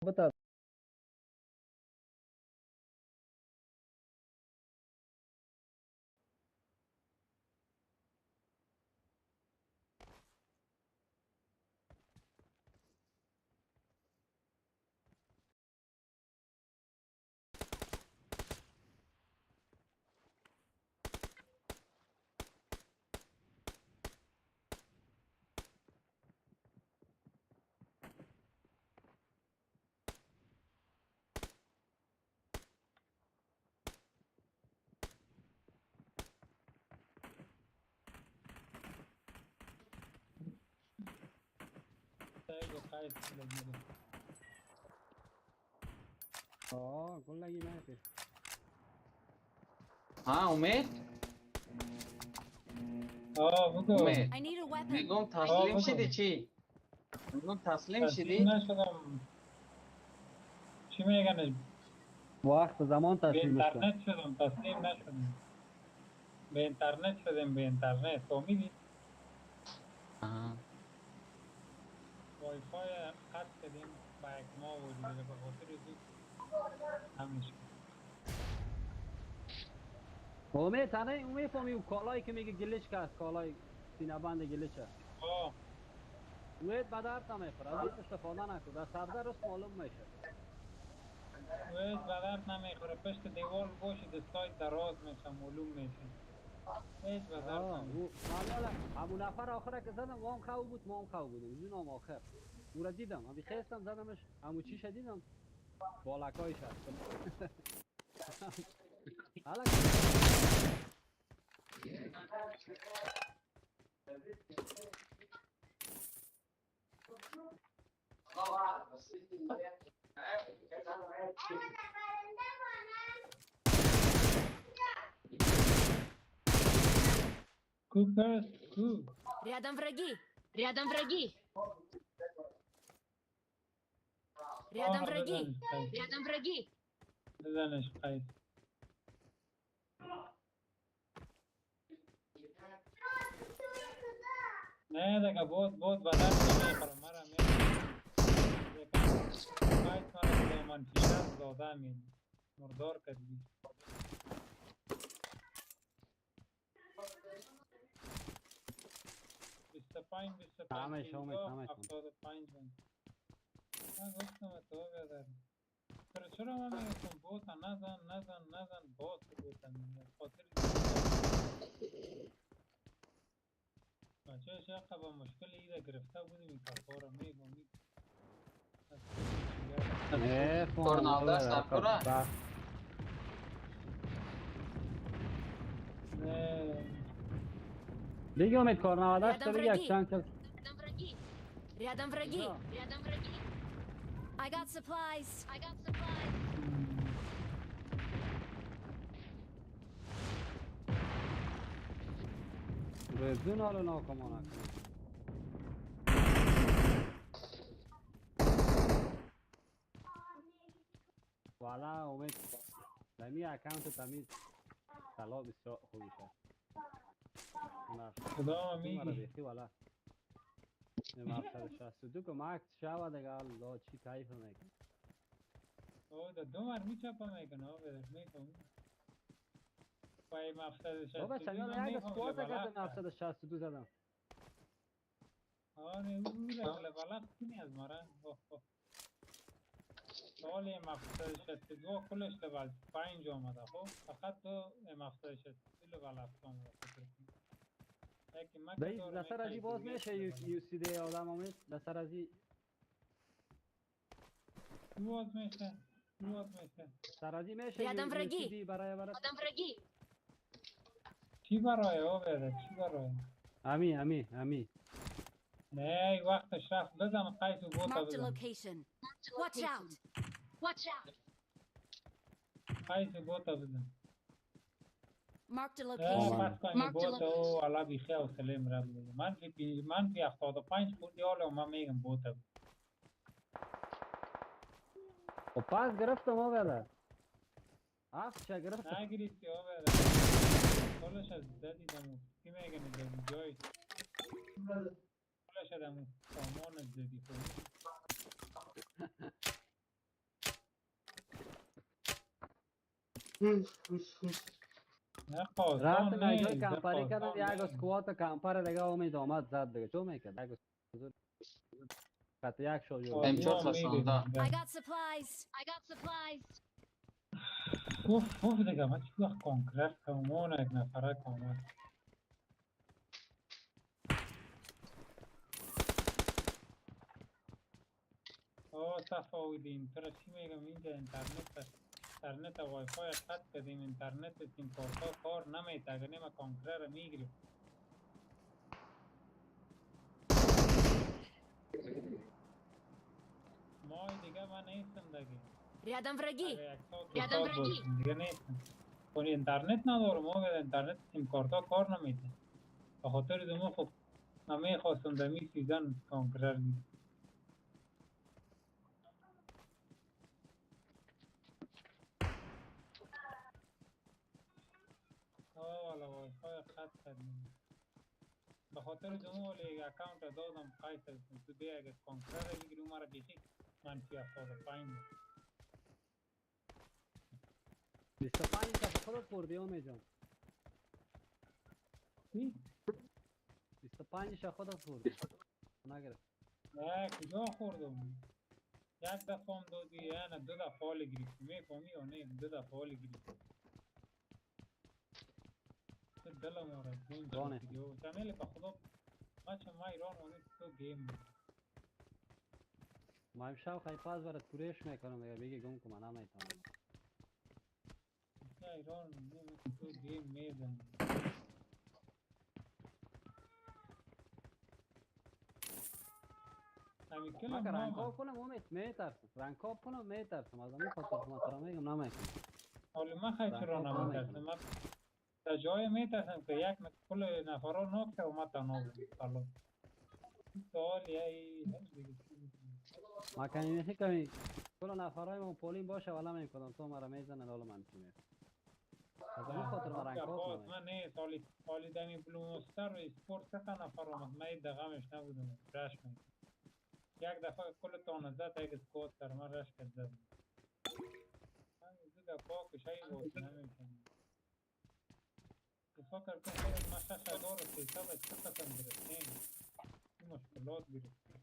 بتا. سعید و قیس لگیره. آه گل لگی من. ها امید. آه بگو. امید. I need a weapon. میگم تسلیم بگو. شدی چی؟ میگم تسلیم شدی؟ تسلیم نشدم، چی میگن؟ وقت زمان به تسلیمش کن. اینترنت شدم، تسلیم نشدم، به اینترنت شدیم، به اینترنت فهمیدی؟ آها. وای فای قطع کردیم با یک ما وجود به خاطر زود همیشه. امید تنه امید فهمی او کالایی که میگه glitch که است، کالای سینه بند glitch ه. آه. امید به درد نمیخوره، از این استفاده نکن، در سبزه رست معلوم میشه. ویز به درد نمیخوره، پشت دیوار باشی دستای دراز میشه، معلوم میشه، هیچ به درد آه نمیخوره. او معلومه همون نفر آخره که زدم وام خو بود، ما هم خو بودیم، این هم آخر او را دیدم همی خستم زدمش، همون چیشه دیدم بالکایش هست. حالا کو پس کو. Рядом враги! Рядом враги! Рядом آه، враги! بزنش قیس. Рядом враги! بزنش قیس. نه دیگه، بود بود بدن نمیخورم مرا می قیس مرا به منفی 60 داده می مردار کردی. 25 25. همش امید، 50 همش. 75. من گفتم تو بیادر چرا چرا من میگفتم بوتا نزن نزن نزن، باز تو بوتا میگم خاطر بچه چقدر با مشکل ایده گرفته بودیم. این کفا رو میگم. نه. Tornavda Sakura. نه. دیگه امید کار 98 Рядом دیگه враги. یک چند کل. Рядом враги! Рядом враги! Рядом враги! I got supplies! I got supplies! Red zone حالا ناکمان کنه. والا امید دمی account تمیز طلا بسیار خوبی شد. نه. کدام مرا میگی؟ بیخی والا 762 که max شوه دیگه. الله چی کیف میکنه. او ده دو مر میچپه میکنه او بیادر میفهمی پای 762. بابا چند یک squad کردم، 762 زدم. آره، او level up کنی از مرا. اوه اوه. سال M 762 کلش level 5 آمده. خب فقط تو M 762 level 7 آمده. فکر کنم یکی من که دایی دارم لسر یک ازی باز دیگه میشه level یو سی دی آدم آمد لسر ازی. چی باز میشه؟ چی باز میشه؟ سر ازی میشه Рядом یو враги. سی دی برای Рядом враги! چی برای او بیادر؟ چی برای؟ امی امی امی. نه، ای وقتش رفت. بزن قیس و بوتا. Marked a بزن. location. Watch out! Watch out! قیس و بوتا بزن. Marked a نه location. پس کنی Marked a بوتا location. او والا بیخی حوصله رفت دیگه. منفی 75 خوردی، حالا من میگم بوتا بزن. و پس گرفتم او بیادر، هفت چه گرفتم. نگرفتی او بیادر، کلش از زدیدم. کی میگن زدی جای کلش ادمو سامان زدی خب. نه قاسان. رفتم یک جای نه camper ی کردم، قاسان یک نه. squad camper دیگه امید آمد زد دیگه. چون میکرد یک خط یک شد یو. M4 قاسان رسانده. می‌دیدم. I got supplies. I got supplies. اوف اوف، دیگه من چی وقت Conqueror کمون یک نفره کامل. او صفاودین تو را چی میگم؟ اینجا اینترنت وای فای قطع کردیم، اینترنت سیم کارت ها کار نمیته. اگر نیم Conqueror میگیریم. ماه دیگه من نیستم دیگه. Рядом враги. اگه یک ساعت دو Рядом ساعت враги. باشم دیگه نیستم. چون اینترنت ندارم ما، اینترنت سیم کارت ها کار نمیده. به خاطر دمو خب من میخواستم در می season Conqueror بگیرم. آه والا وای فای قطع کردیم. به خاطر دمو ولی یک account را دادم قیس هستم. تو بیا اگر Conqueror بگیری اون مرا بیخی منفی 75 بود. 25 تا خودت خوردی امید جان. چی؟ 25 تا خودت خوردی نگرفت. نه، کجا خوردم؟ یک دفعه هم دادی یا نه؟ دو دفعه حال گرفتی، میفهمی یا نه؟ دو دفعه حال گرفتی. چه دلم آره گنج رانه. شد دیگه. چمیل به خدا ما چه ما ایران اونی تو game. ما امشب خیلی پاس برات پورش میکنم دیگه. بگی گم کنم نمیتونم. ایران نه تو game میزن. من که رنگ کنم امید میترسم رنگ کنم میترسم از همین خاطر من ترا میگم نمیکنم. حالا من خیلی چرا نمیترسم من در جای میترسم که یک کل نفرا ناک و من تنها بودم. سوال یه ما کمی میخی کمی کل نفرای ما پولین باشه ولی نمیکنم تو مرا میزنن حالا منفی میاد. از همین خاطر من رنگ کنم من نه سالی دمی بلومستر و اسپورت سه نفر آمد من این دغمش نبودم رش میکنم. یک دفعه کل تانه زد یک اسکوات سر من رش کرد زد. من زود پاکش ای بود نمیکنم. فکر کن خودت من 6300 چه قسم گرفتیم این مشکلات گرفتیم.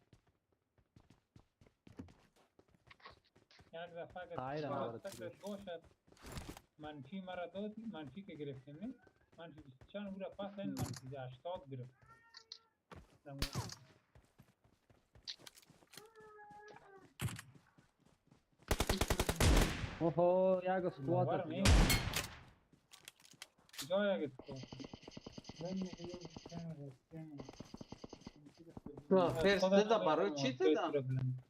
یک دفعه اگر باشد منفی مرا داد منفی که گرفتیم نه منفی 20 چند بود پس این منفی 80 گرفت. اوه یک اسکوات است. جای یک اسکوات. فرست دادم برای چی دادم؟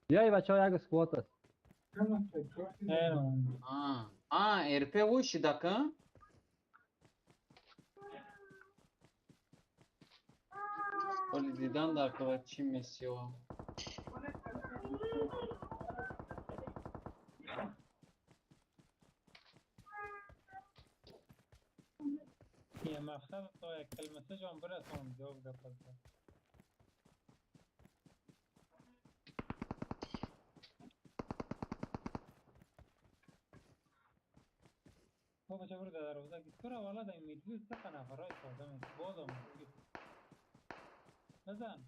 بیای بچه ها یک اسکوات است. РП وشی دکه؟ ولی دیدن در چی میسیو. یه مقصد تا یک کلمه جان برسانم جواب گپ بزن. بابا چه برو در دروازه که تو را والا در این میدوی سه نفرای ساده می باز آمد بزن.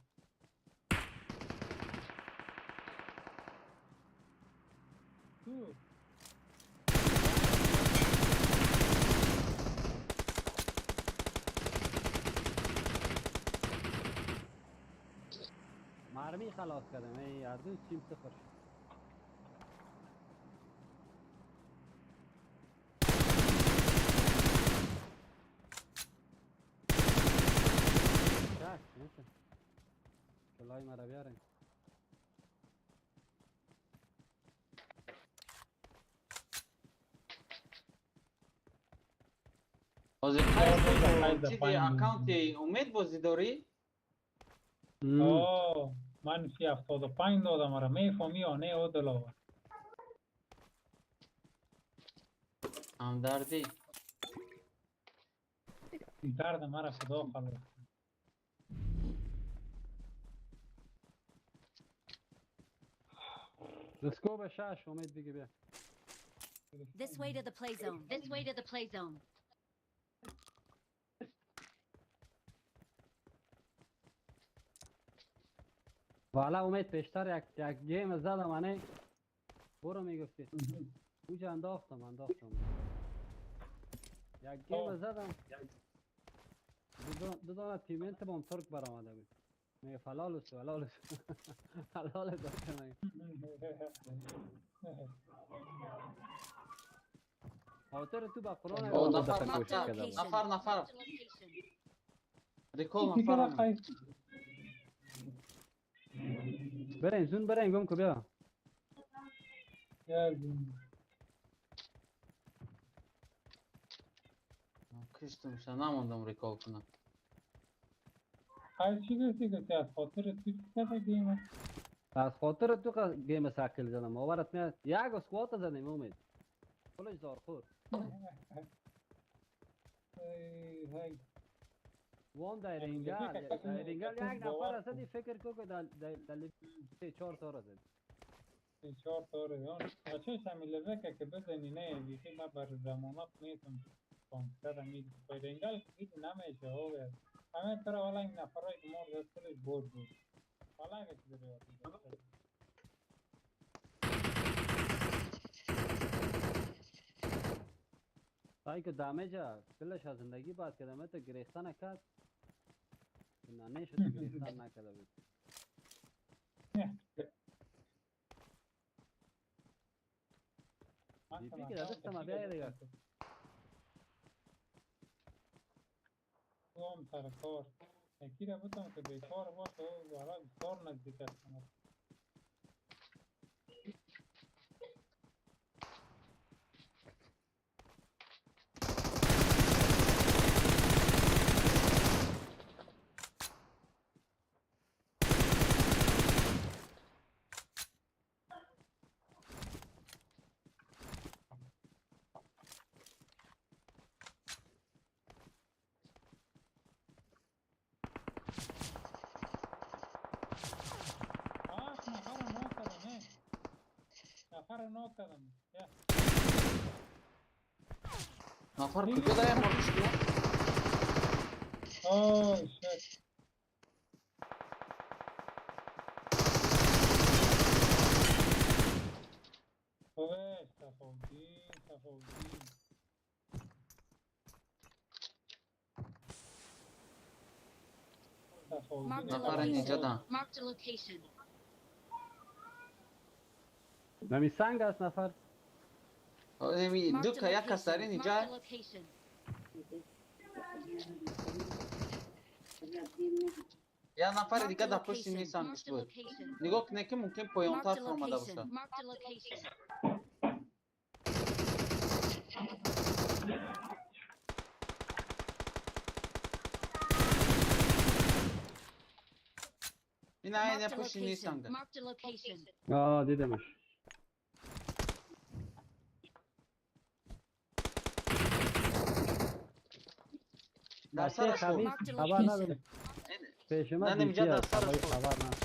تو مرمی خلاص کردم ای هر دو تیم صفر. کلای مرا بیارین. از چیزی اکانت امید بازی داری؟ آه منفی 75 دادم مرا میفهمی یا نه او دلاور؟ همدردی درد مرا خدا خلاص. Let's go به شش امید بگی بیا. This way to the play zone. This way to the play zone. والا امید پیشتر یک گیم زدم منه برو میگفتی اوجا انداختم یک گیم زدم دو دانه تیمنت با هم ترک برآمده بود میگه فلالوس فلالوس حلال داشته میگه خاطر تو با قرآن نفر نفر نفر ریکول نفر بریم زون بریم گم کو بیا کشتم شد نموندم ریکول کنم. هر چی گفتی که از خاطر تو چه گیم از خاطر تو گیم ساکل زدم باورت میاد یک اسکوات زدیم امید کلش زار خور ای وام دایرنگل دایرنگل یک نفر زدی فکر کو که در 4 تا زد 4 تا رو بچه شمیل بکه که بزنی نه بیخی من بر زمانات نیستم کانکتر می دایرنگل دید نمیشه او همه تر والا این نفرای که مرد کلش برد بود والا که چیزی یاد می‌گرفت. تایی که دمیج کلش از زندگی بعد کردم تو گریخته نکرد نه نشد گریختن نکرده بود. دیپی که دست ما بیای دیگه دوم سر کار. یکی را بودم که بیکار باشه و حالا بسیار نزدیک است. نفر نو کردم. نفر کجا داریم مرد شد؟ اوه شت. اوه صفاودین صفاودین. نفر اینجا دارم. نمی سنگ است نفر. دو تا یک کس دارین اینجا. یه نفر دیگه در پشت این سنگش بود. نگاه کنه که ممکن پایان طرف آمده باشه. این اینه پشت این سنگه. آه دیدمش. در سرش بود. خبر ندارم. نه اینجا در سرش بود. خبر ندارم.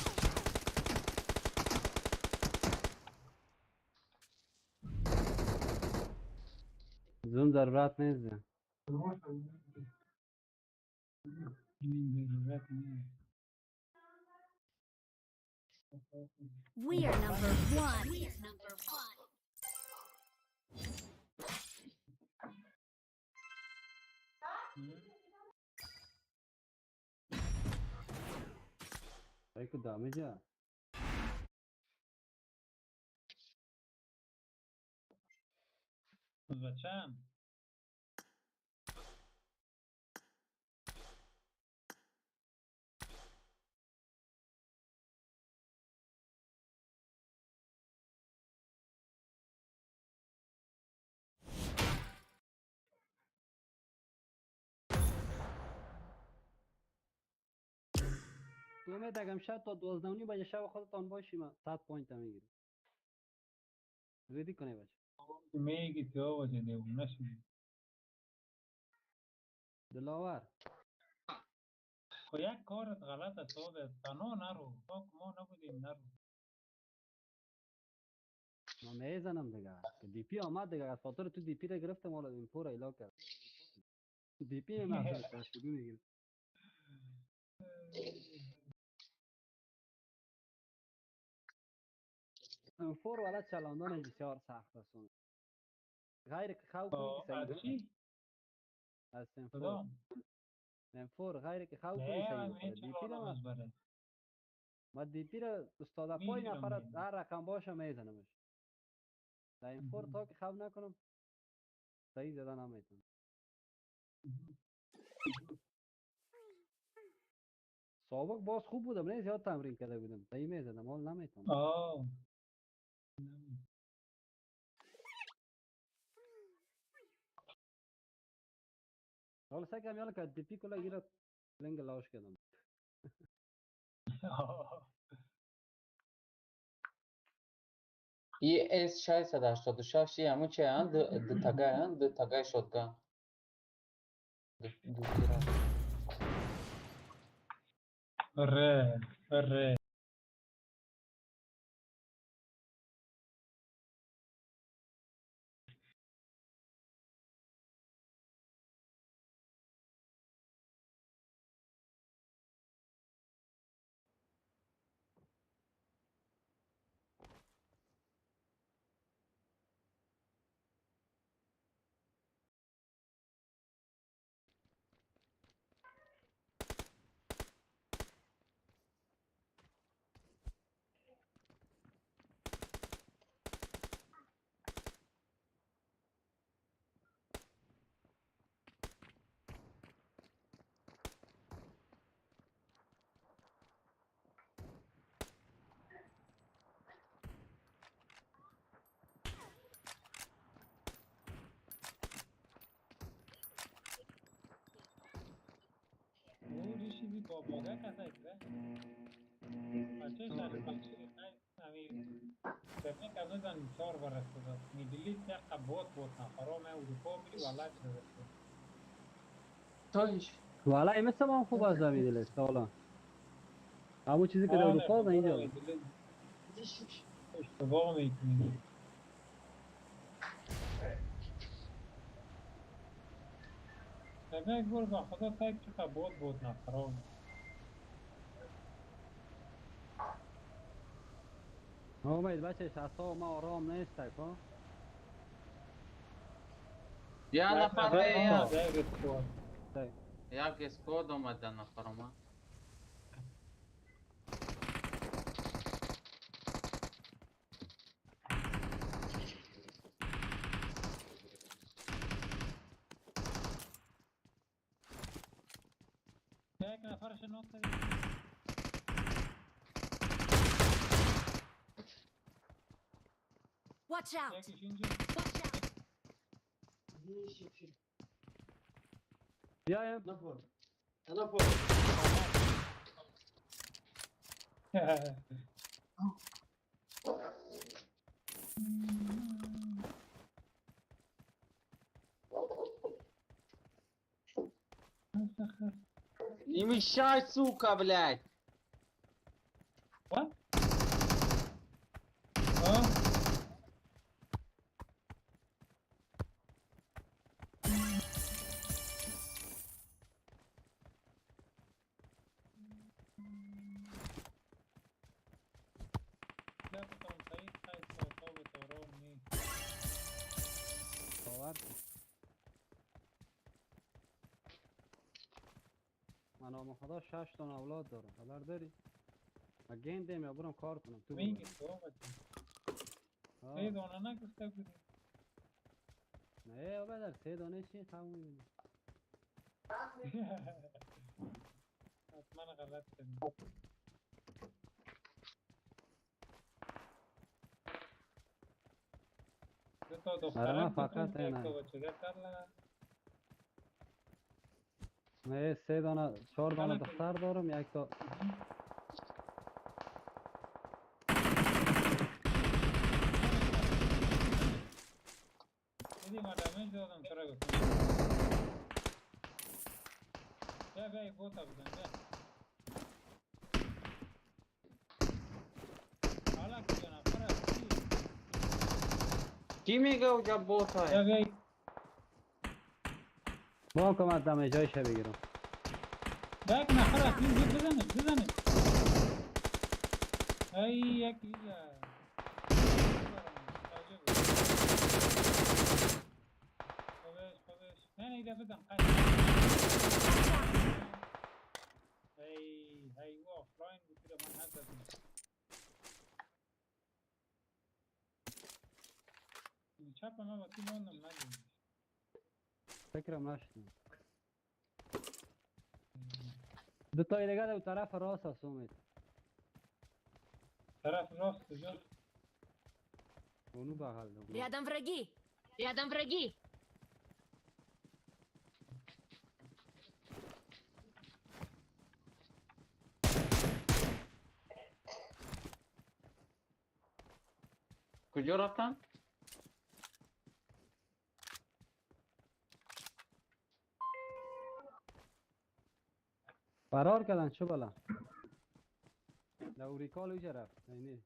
زون ضرورت نیست. We are number one. We are number one. ای که دامیجا. بچم. امید اگه امشب تا 12:30 بجه شب خودتان باشیم 100 point میگیری. ready کنه بچه. میگی تو بچه دیوونه شدی. دلاور. خو یک کارت غلط است تو تنها نرو. تا ما نبودیم نرو. ما میزنم دیگه. DP آمد دیگه از خاطر تو DP را گرفتم حالا این پور ایلا کرد. DP من اصلا شروع میگیره. فور والا چلاندن بسیار سخت است. غیر که خو کنی چی؟ از فور. فور غیر که خو کنی DP را ما DP را استاد پای نفر هر رقم باشه میزنمش. در این فور تا که خو نکنم صحیح زدن نمیتونم. سابق باز خوب بودم نه زیاد تمرین کرده بودم صحیح میزدم حال نمیتونم. آه حالا سعی کردم یالا که دی پی کلا گیره لنگ لاش کردم. ای اس 686 همون چه هن دو تگای هن دو تگای شotgun دو تیره. ره ره بابا کسایی که بچه شهر امی تکنیک از نزن چهار بار است میدلیست یک قبوت بود نفرام اروپا میری والله چه تایش والا مثل ما هم خوب از زمین دلست حالا همون چیزی که در اروپا نه اینجا. اشتباه میکنی. یک بار با خدا تک چقدر بود بود نفرام. امید بچه، اعصاب ما آرام نیست ها. یک نفر یا یک squad. یک squad اومد، ده نفر اومد. یک نفرش knock کردی. Watch out! یکیش اینجا. Watch out! بیایم. Не мешай, сука, блядь! What? آه. گپتان سعید، خیر، اعصابت آرام نیست. باور کن. من نام خدا شش تا اولاد دارم، خبر داری؟ ما گندم یا برم کار کنم تو میگی ببرم. تو بچه. آه. سه دانه نگفته بودی. نه بدر، سه دانه چی تموم می‌بینی. حتما غلط کردی. دو تا آره، من دخترک فقط بودن، یک اینه. تا بچه کردن. نه، سه دانه، چهار دانه غلط. دختر دارم، یک تا. دیدی ما damage دادم، چرا گفتم بیا بیا، یک bot ا بزن، بیا. حالا که دو نفر هستی. کی میگه اوجا bot بیا های؟ بیا. با کمک damage ایش بگیرم. بیا، یک نفر هستی، زود بزنش بزنش. ای یک اینجا عجب. خوبش خوبش، نه نه، ایده بزن قیس. Watch out! ای ای، او آفلاین بود که من نزدم. چپ ما با تیم موندم، ندیدم. فکرم نشدم. دو تا دیگه در طرف راست هست امید. طرف راست کجا؟ اونو بغل دو. Рядом враги! Рядом враги! کجا رفتن؟ فرار کردن، چه بلا در recall اوجا رفت اینی.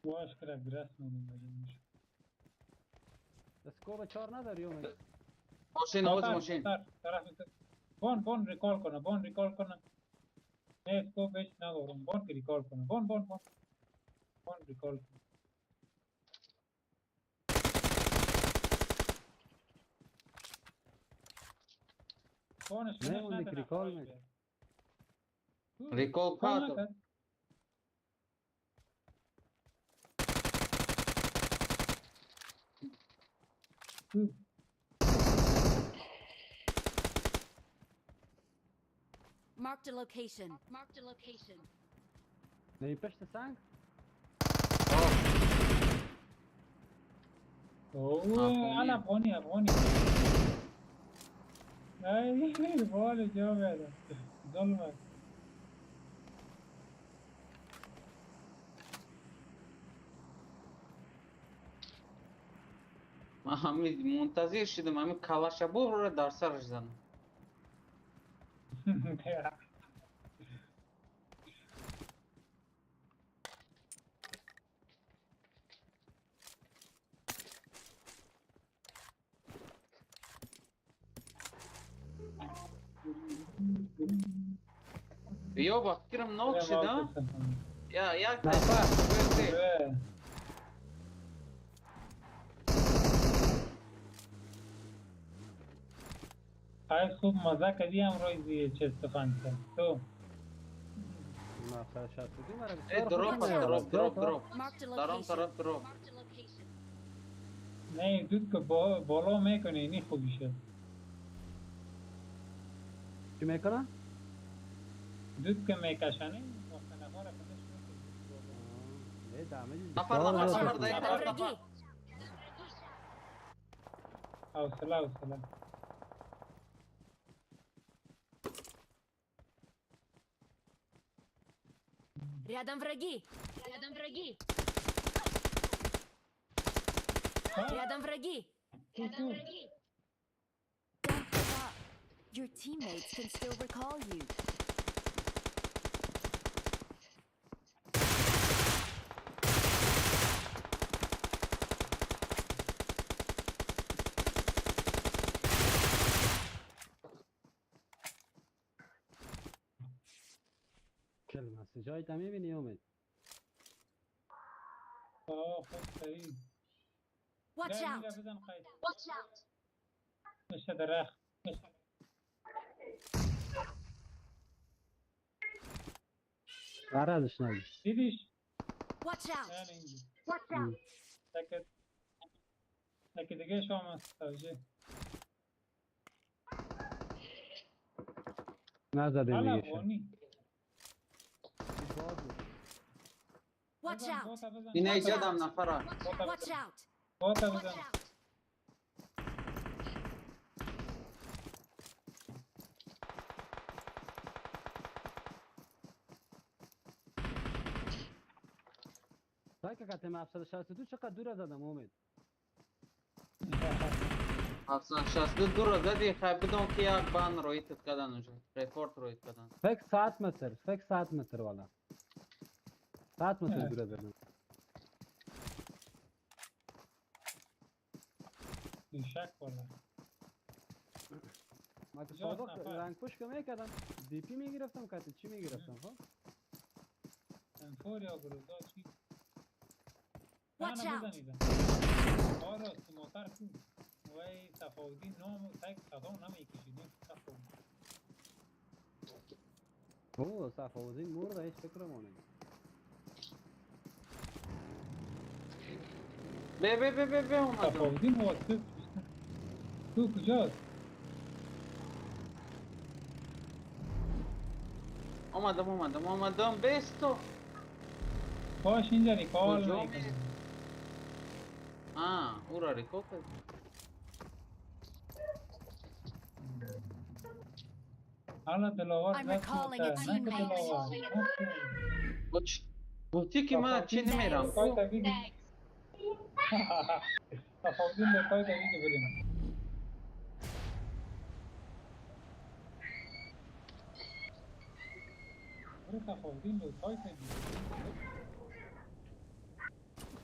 باش کرد گرس میدیم بجا. scope چهار نداری امید؟ ماشین آواز ماشین. طرف بون بون recall کنه، بون recall کنه. نه، scope هیچ ندارم. بون که recall کنه، بون بون بون بون recall کنه. بونش نه، finish اون نکنه، recall خواهش می‌کنه. بیاد. recall recall کرد. نکرد. کو؟ Marked a location. Marked a location. نه، پشت سنگ. آه. اوه. افغانی. انا افغانی افغانی. ای بال جو بیادم. ظلم است. من همین منتظر شدم همین کلاشا ببره در سرش زنم. یا با فکرم نوک شد ها؟ یا یک نفر سه. خیلی خوب مزه کردی امروز دیگه چه تفنگ تو. drop drop drop drop. دارم طرف drop. نه دود که بالا میکنه اینی خوبی شد. چی میکنه؟ دود که میکشنه وقت نفر کنش میکنه. نفر نفر نفر نفر. حوصله حوصله. Рядом враги! Рядом враги! Рядом враги! Рядом враги! Don't give up. Your teammates can still recall you. جای تا میبینی امید؟ آه خوب سریع. Watch out! Watch out! پشت درخت. غرضش نگی. دیدیش؟ Watch out! Watch out! تک دیگه شما مستوجه. نزدیم دیگه. Watch out! این ایجادم نفره. Watch out! Watch out! سایکا که تیم 762 چقدر دور زدم امید؟ 762 دور زدی. خیلی بدون که یک بان رویتت کردن اونجا. ریپورت رویت کردن. فکر 7 متر، فکر 7 متر والا. 7 متر دور زدم. شک والا. ما که صادق رنگ پوش که میکردم دی پی میگرفتم که چی میگرفتم خب؟ انفور یا گروزا چی؟ Watch out! آره موتر کو وای صفاودین نام تک صدا نمیکشید. او صفاودین مرد هیچ فکر مانه. به به به به به اومدم. صفاودین واسه تو کجاست؟ اومدم اومدم اومدم بیستو. باش اینجا ریکال میکنی. آه او را ریکال کرد. حالا دلاور دست دلاور. گفتی که من چی نمیرم. صفاودین به پای دویگه بریم. برو صفاودین به پای دویگه.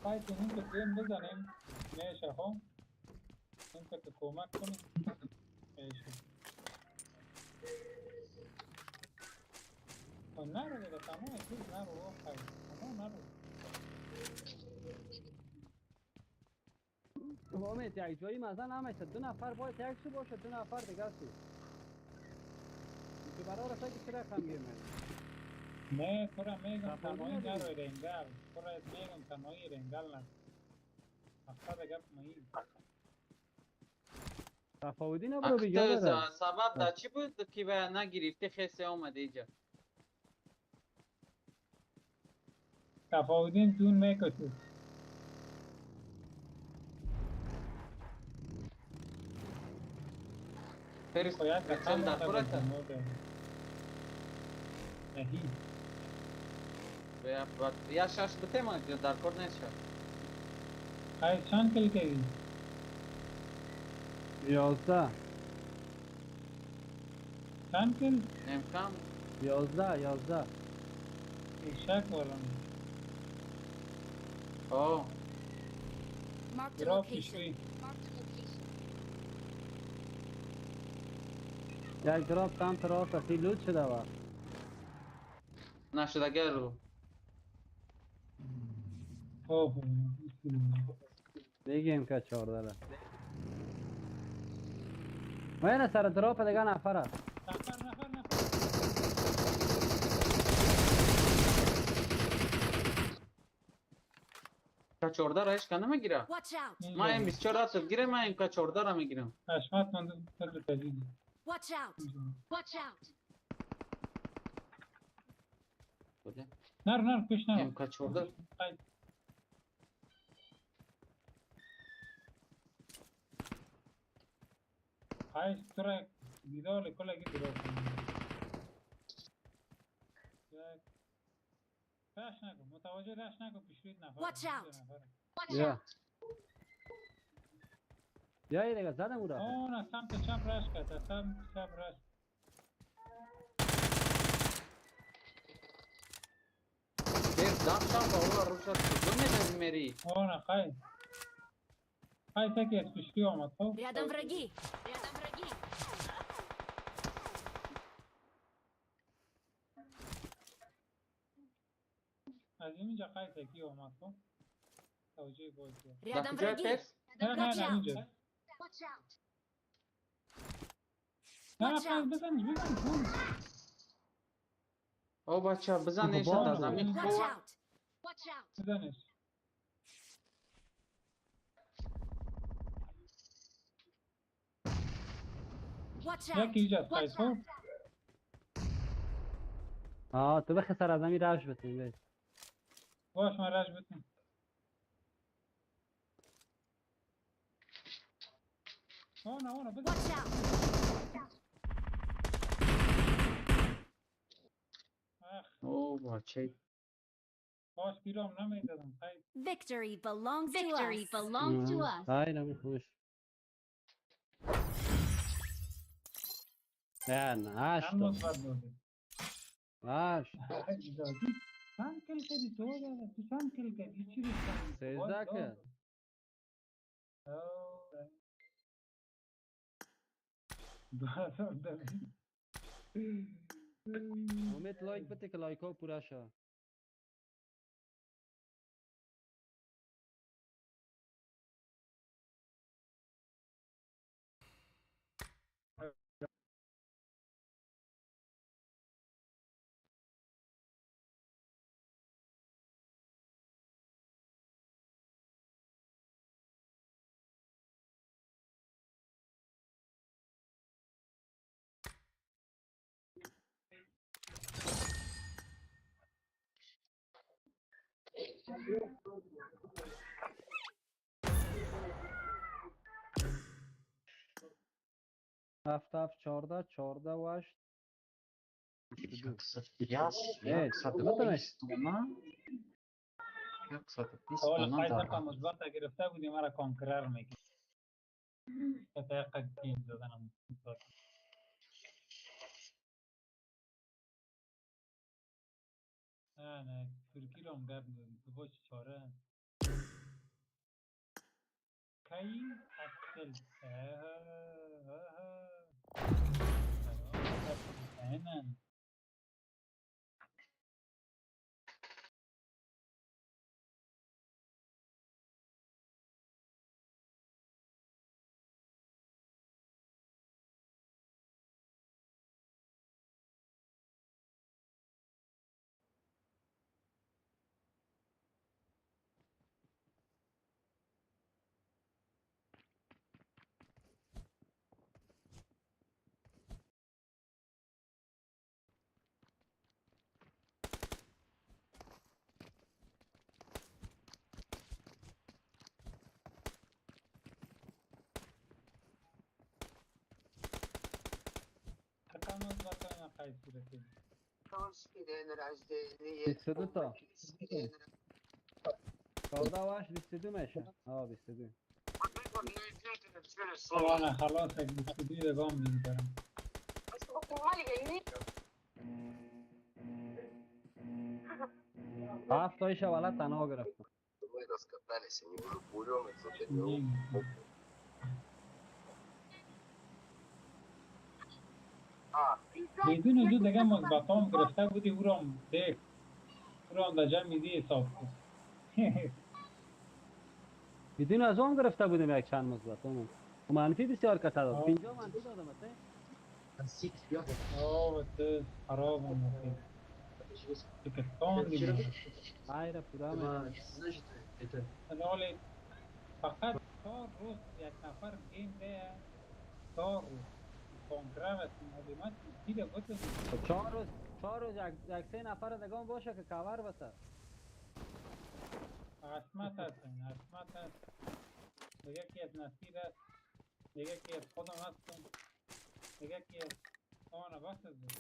پای کنیم که دیم بزنیم میشه خب؟ این که کمک کنیم میشه. نرو دیگه تمام چیز نرو خیلی تمام نرو. امید یک جایی مزه نمیشه. دو نفر باید یک سو باشه دو نفر دیگه سو. که برای رسا که چرا خم گیر میده؟ نه تو را میگم تنهایی نرو رنگل. تو را میگم تنهایی رنگل نه. مقصد گپ مهی. تفاوتی نبرو بگه داره. سبب در چی بود که به نگرفتی خیسی آمده اینجا؟ تفاوتین دون میکشید. فرست در صورت نهی. یا شش بته ما در کار نیست شد. قیس چند kill کردی؟ 11. چند kill؟ امکان 11. شک والا. آه. Marked a drop location. پیشوی. یک drop سمت راست اصلی loot شده و نشده رو. اوه. بگیم که 14. وین سر drop دیگه نفر است. نفر نفر نفر. K14 را هیچ کنه میگیره. Watch out! ما ام 24 را تو گیره، ما ام K14 را میگیرم. حشمت مانده تل تجید. Watch out! Watch out! بله. نر نر پیش نر. ام K14. قیس. قیس تو را دیدار کلگی drop. یک. rush نکن، متوجه rush نکن، پیش نفر. Watch out. نفر. یا یا یه دیگه زدم او را. اون از سمت چپ rush کرد، از سمت چپ rush. دیر دام شام با او رو شد کجا می‌دونی میری؟ اون قیس. قیس یکی از پیشروی آمد خب. Рядом враги! Рядом враги! از اینجا قیس یکی آمد خب. توجه باید کرد. در Рядом کجای враги! پس؟ نه نه Watch نه out! اینجا. Watch out! نه نه Watch قیس out. بزنش بزنش. او بچه بزن ایشان بابا. در زمین Watch خوب. out! Watch out! بزنش. Watch out! یکی اینجا Watch قیس خب. out! آه تو بخی سر از زمین rush بتیم بیس. باش من rush بتیم. اون اون بزن. Watch out! اخ او بچه. باش پیرام نمیدادم قیس. Victory belongs to Victory us. belongs to us. های نمی خوش. نه نه چند هشت مثبت دادی؟ هشت. دادی چند kill کردی تو دادا؟ تو چند kill کردی؟ چی ریختم؟ 13 کرد. 2020. امید like بده که like ها پورا شه. هفت هفت 14 14 و 8. 120 حالا تومن قیس در هم مثبت گرفته بودی مرا کانکرر میگی. تا یک گیم زدنم. نه نه ترکی رو هم گپ دادی تو باش چاره. کی اکسل. نه. قیس بوده. 22 تا 14 و 8 22 میشه. آه 22. وانا خلاص 22 دقام می‌برم. هفت تایش اولا تنها گرفتم. بدون دو دیگه مثبتام گرفته بودی او را ده او را در جمع میدی حساب کن. بدون از اون گرفته بودیم یک چند مثبت اون منفی بسیار کسا داد. 50 منفی دادم ته. آه تو خراب اومد. تکستان دیگه. غیر پورا می. فقط 4 روز یک نفر گیم ده 4 روز کنگره و دیده بود. 4 روز 4 روز یک سه نفر دگان باشه که کاور بسه. حشمت هستن حشمت هست دیگه کی از نصیر هست دیگه کی از خودم هستم دیگه کی از آنه بس است میشه.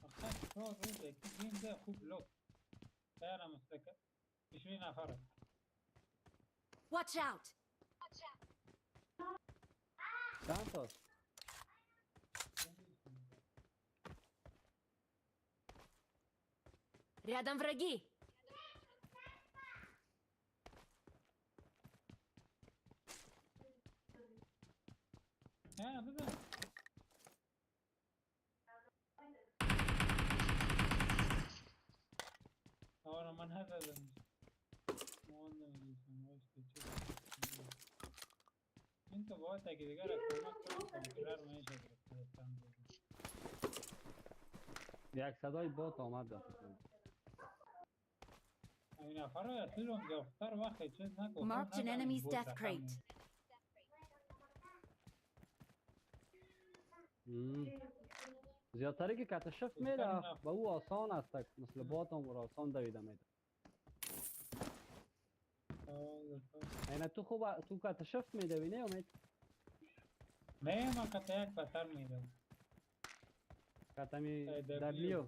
فقط 4 روز یکی گیم ده خوب لوک خیلی مستکه 20 نفر. Watch out! چند تاست؟ Рядом враги! نه بزن. آره من نزدم. این تو باید اگه دیگر کمک کنم کامپیوتر میشه گرفتم. یک صدای بات آمد داد. این نفر اصلی رو دختر وقت چیز نگفت. Marked an enemy's death crate. زیادتری که کتشف میره و او آسان است مثل بات هم رو آسان دویده میده. اینه تو خوب تو کتشف میدوی نه امید؟ نه ما کت یک بسر میدم. کتمی دبلیو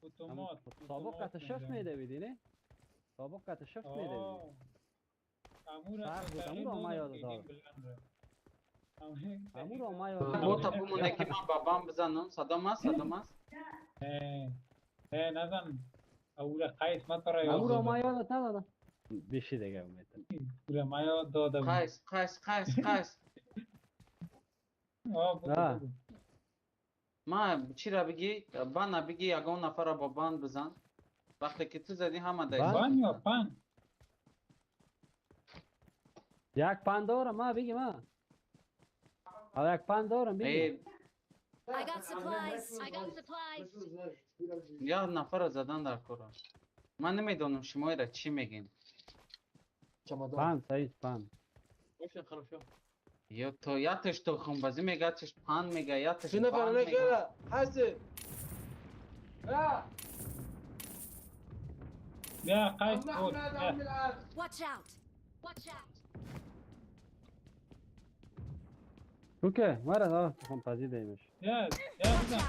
اتومات سابق کتشف میدویدی نه؟ سابق کتشف میدویدی. امور ما یاد دارم. امور ما یاد دارم. با تا بمونه که من بابام بزنم. صدام هست صدام هست؟ نه نه نزن. اور قیس ما ترا یاد. امور ما یادت ندادم. بیشی دیگه امید. اور ما یاد دادم. قیس قیس قیس قیس. آه ما چی را بگی؟ بان بگی یگان نفر را با بان بزن. وقتی که تو زدی همه دایی. بان یا پن؟ یک پن دارم ما بگی ما. یک پن دارم بگی. I got supplies. I got supplies. یک نفر را زدن در کار. من نمیدونم شما را چی میگین. پن سعید پن. یا تو یا تش تو خمبازی میگه تش پان میگه یا تش بان میگه. بیا قیس بود. Watch out! Watch out! تو که مرا آه خمپازی دیمش. یا یا بزن.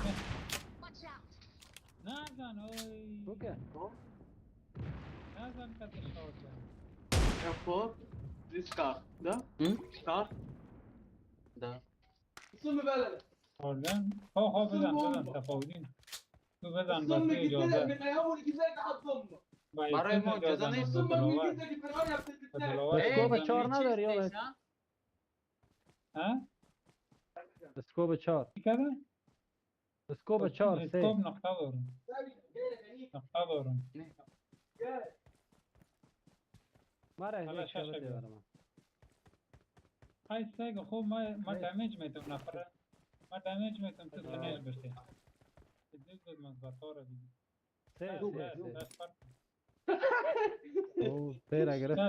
Watch out! نزن اوی. تو که نزن کتش شد. F4 this car, да? Car. Да. خوردن؟ خب خب بزن بزن تفاوتین. تو بزن بس اجازه. برای ما اجازه نیست. اسکوب 4 نداری یا؟ ها؟ اسکوب 4. چی کرده؟ اسکوب 4 سه. اسکوب نقطه دارم. نقطه دارم. مرا یک شبه برام. های سگ خوب ما دمیج میتم نفره. ما دمیج میتم تو سنج بشه. دیگه بود مثبت ها رو دیگه. سه سه سه. او تیرا گرفت.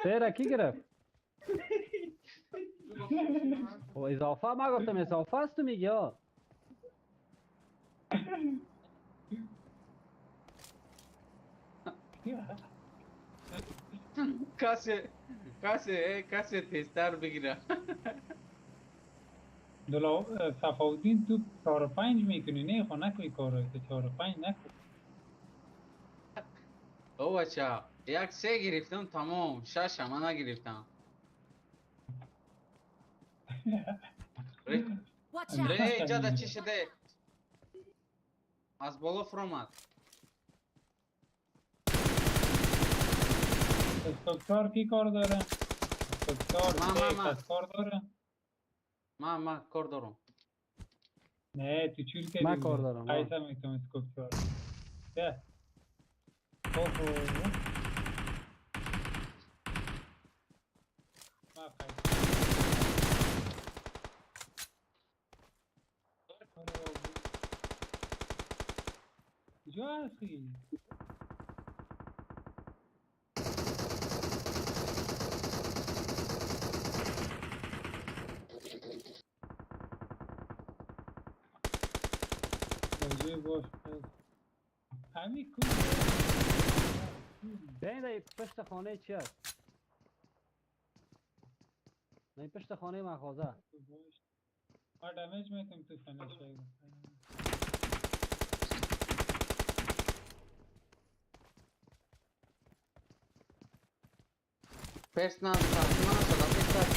تیرا کی گرفت؟ او اضافه ما گفتم اضافه است تو میگی ها. Касе тезтар бигира. صفاودین تو 4 و 5 میکنی، نه خو نکوی کارو، تو 4 و 5 نکن. او بچه، یک سه گرفتم تمام، شش هم نگرفتم. Watch out! ре جاده چی شده؟ از بالا فرامد. استکتار کی کار داره؟ استکتار ما- ما. کس کار داره؟ من کار دارم. نه تو چول کردی. من کار دارم، آه. قیسه میتونم اسکوپتار. ده. اوه. ما قیسه. کجا هستی؟ کجای باش همین کو. ببین در پشت خانه چی است؟ نه، این پشت خانه مغازه. باش ما damage میتونم تو finish. پرس نه نه شده پرس.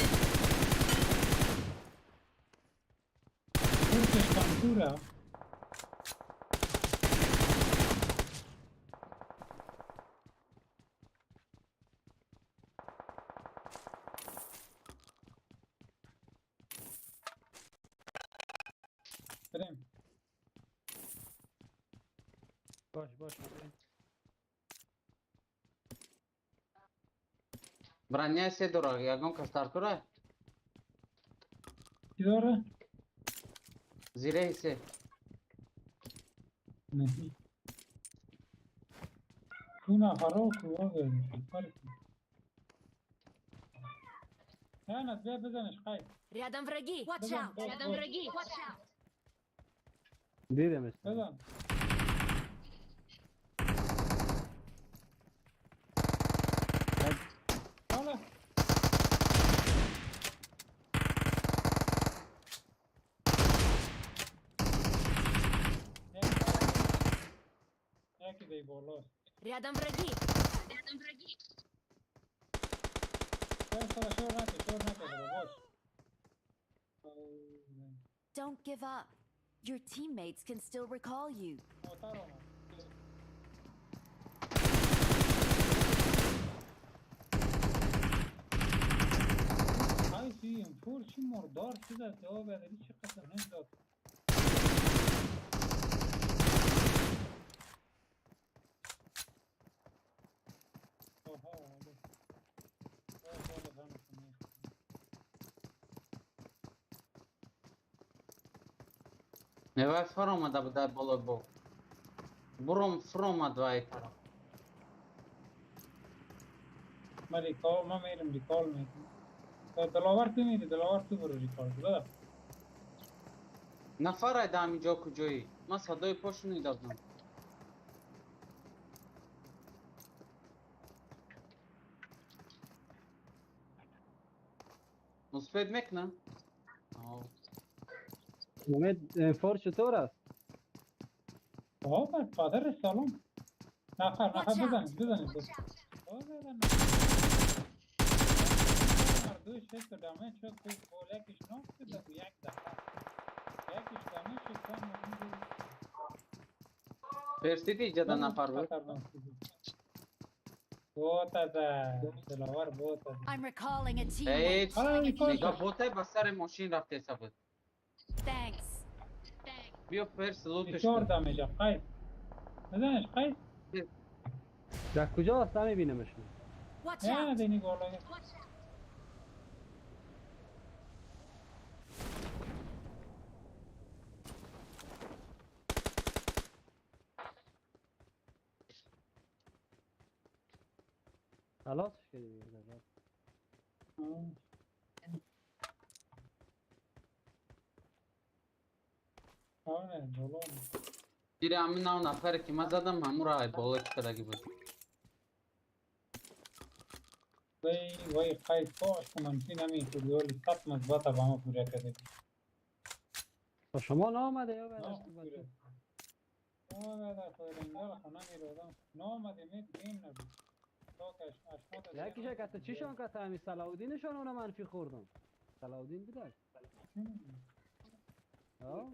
کورتش کانکوره. بریم. باش باش. Броня се дора, ягон кас дар кора? چی داره؟ زیره سه. نه، کو نفرا کو واقعا نه نه، بیا بزنش خیر. Рядом враги! Watch Бежим, out! бежим. Рядом враги! Watch out! دیدمش. بزن. حالا یکی دی بالاست. Рядом враги! Рядом враги! شور شور نکن، شور نکن، باش. Don't give up. Your teammates can still recall you. موتر آمد. های سی ام فور چی مردار چیز است یا بدلی چه قسم نمیداد. آها آره. آه، بالا غمشو می‌خورم. Невай фаромада буд дар болои бо. Буром фуромад вай тараф. من recall، من میرم recall میکنم. دلاور، تو میری؟ دلاور، تو برو recall بده. Нафарай дар ҳамин ҷо куҷоӣ? Ман садои по шунидам. Успеть мекунам? Ав. امید، فور چطور است؟ بابا پادر سلام، نفر نفر. Watch out. بزنید بزنید بزنید. دو شش تا damage شد تو گل، یکیش knock شد یک دفعه، یکیش damage شد کام. Персиди иҷода нафар буд. بوت از دلاور بوت از. I'm recalling a Эй, teammate. آره، recall нигоҳ شد. ботай ба сари мошин рафтеса буд. Thanks. Биё перс луташ چهار кун. Damage قیس بزنش قیس. در کجا است؟ نمیبینمشون. Watch نه out! دینی بالا. Watch out! خلاصش کردی دیگه. آه. آره، بالا. Дири ҳамин нав нафаре ки ман задам, ҳамуро ай боло кидаги буд. وای وای قید کاش که منفی نمیخوردی ولی 100 مثبت به ما پوره کرده. با شما نامده یا نه بعد پوره. آه خو خو نمیرادم نامده مید گیم نبود. تا که اشما یکیش کته چیشان کته همی صلاحالدینشان اونو منفی خوردم. صلاحالدین بودک. آه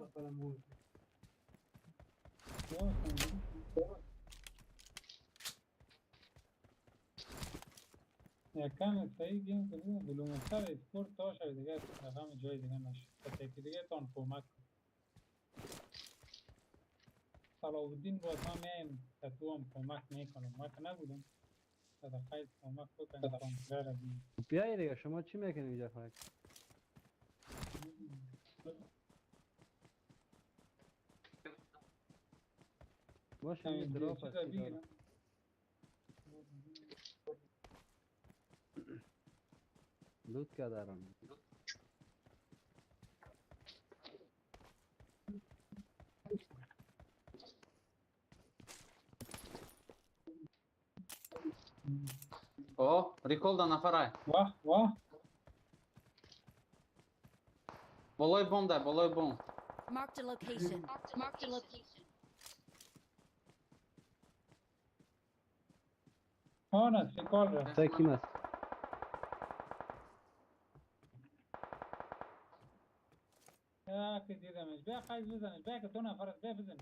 یکم صحیح گیم که بود بلومستر اسکور تا شد دیگه رقم جای دیگه نشد. تا که دیگه تان کمک کن. صلاح الدین باز هم میایم که تو هم کمک میکنم. ما که نبودم. صدقه کمک بکنم کانتر را بگیر. بیای دیگه شما چی میکنی اینجا فقط؟ باشه همین drop چیزا است که دارم. بگیرم. loot که دارم. О, recall да нафарай. واه واه Болои бом дай, болои бом. Marked a location. Marked a location. آن است recall رفت. تا کیم است؟ که دیدمش. بیا قیس بزنش. بیا که دو نفر است. بیا بزنش.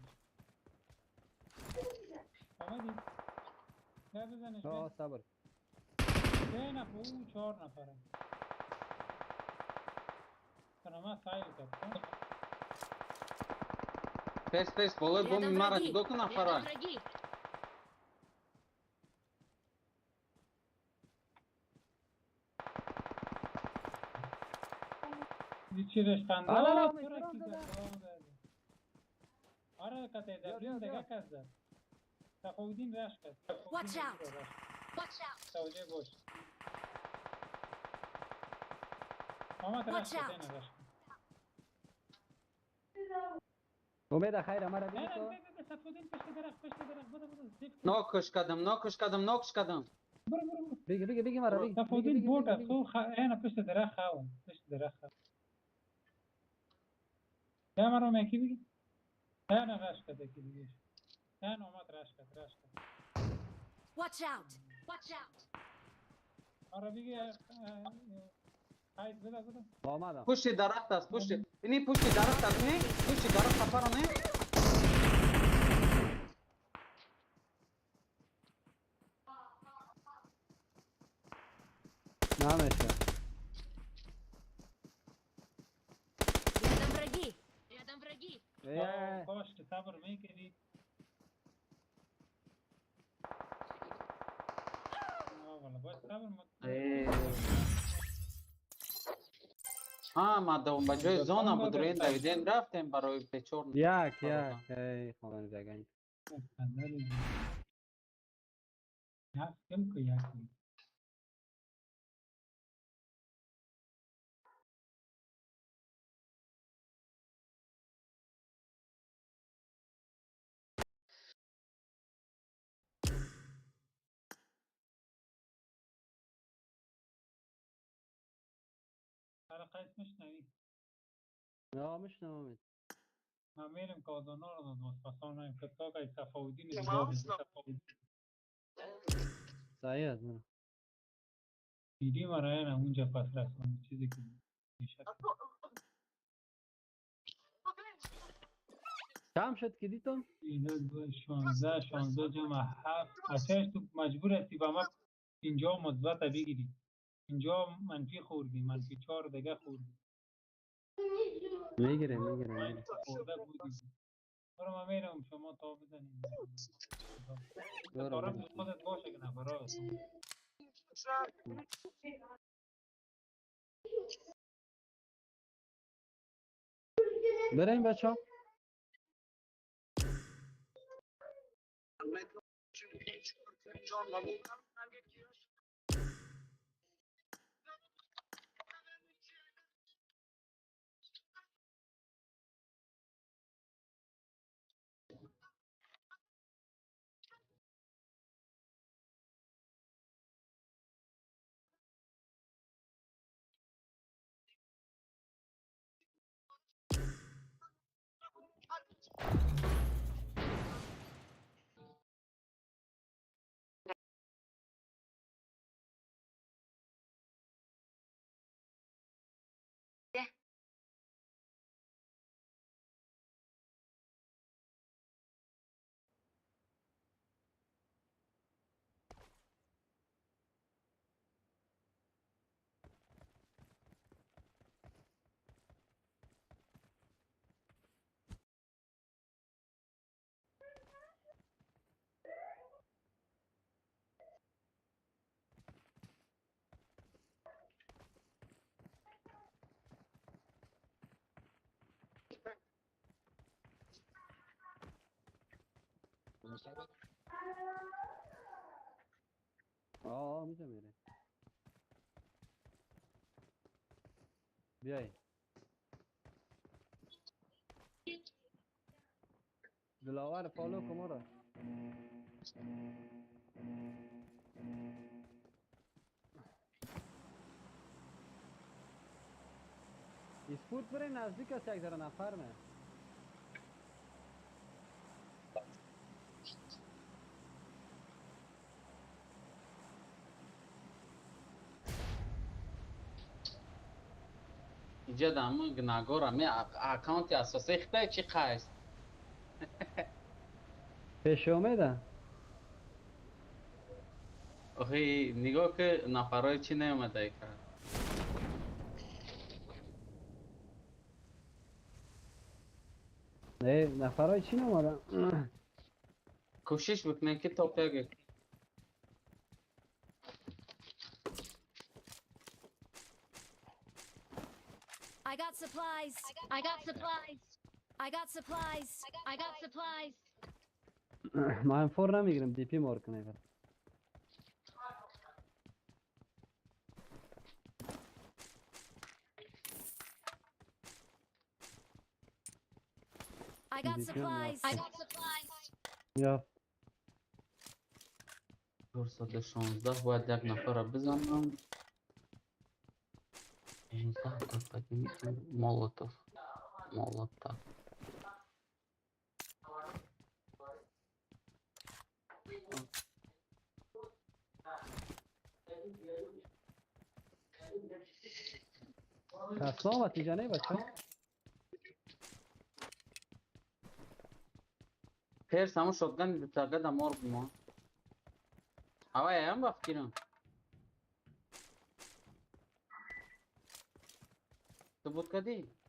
آمدی؟ بیا بزنش. آه بیا. صبر. سه نفر او 4 نفره. ما سایل کرد. Пес, пес, болои боми Рядом мара враги. нигоҳ кун Рядом нафарай. враги. چیزش خنده. آره، آره، آه، تو را احترام کی زد؟ زدم. آه، زد. آره کته بیا، دبلیم بیا، دیگه بیا. کس زد. صفاودین رش کرد. Watch صفاودین out. رش کرد. Watch out. توجه باش. آمد رش Watch کرد، out. اینه رش کرد. امید خیر مرا نه ببین نه تو. نه نه صفاودین پشت درخت پشت درخت بدو بدو سیف کن. نокш кардам, нокш кардам, нокш кардам. برو برو برو. بگی بگی بگی مرا بگی. صفاودین بگی، بورد بگی، است. بگی. خو اینه پشت درخت خواهم. پشت درخت خواهم. یا مرا یکی بگی. نه نه رش کرد یکی دیگه. نه نه آمد رش کرد رش کرد. Watch out. Watch out. مرا بگی قید بده بده. آمدم. Пушти дарахт аст, пушти. Ини пушти дарахт аст, не? Пушти дарахт нафара, не? نمیشه. Рядом враги. Рядом враги. ای، کاش که صبر میکردی. والا باید صبر Ҳа, мадом ба ҷои зона буд, рӯи давидем рафтем барои бечор. یک یک ای خدا بگن. هفت کم که یک آره قیس میشنوی؟ نه میشنوم. من میرم که آزانا رو داد واسپسان که تا که صفاودین دیگه صفاودین صحیح است نه. دیدی مرا نه اونجا پس رسوند چیزی که میشه. کم شد که دیتم؟ اینا دو 16 16 جمع 7 اچش تو مجبور هستی با ما 50 مثبت بگیری. اینجا منفی خوردی، منفی 4 دیگه خوردی. میگیره میگیره میگیره. خورده بودی. برو من میرم شما تا بزنید. برو، طرف برو. خودت باشه که نفرا هستن. بریم بچه. آه میشه میره. بیای. دلاور follow کن مرا. اسپورت بره نزدیک است یک ذره نفر نه. اینجا دامو گناگورا می اکانت اساسی خدای چی قاست. پیش اومده. آخه نگاه که نفرای چی نیومده که. نه نفرای چی نیومده. کوشش بکنن که توپ یک. I got supplies. I got supplies. I got supplies. I got supplies. من فور نمیگیرم دی پی مار کنه. I got supplies. I got supplies. یا 416 باید یک نفر بزنم. 16 تا поднимите молотов. Молота. کسا و تیجانه بچه خیر سامو شotgun بتاقه دا مور بما. هوای هم بفکرم. تو بود کدی؟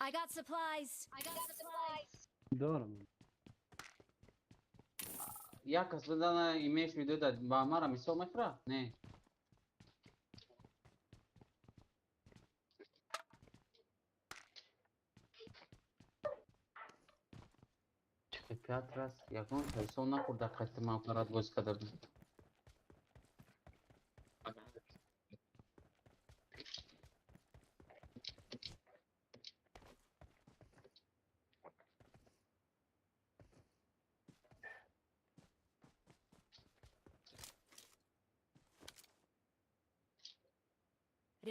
I got supplies. I got supplies. دارم. یا کس بدن ایمیج میدود با مرا میسو مخرا؟ نه. چه پیاترس یکون پیسو نخورد قطع ما پرات باز کده بود.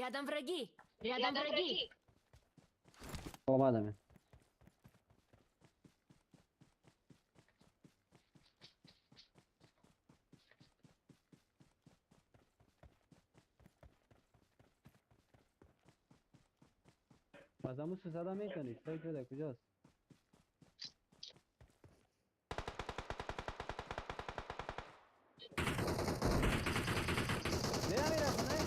Рядом враги! Рядом враги! آمدم. از همون سه میتونی فکر بده کجاست؟ میره خونه.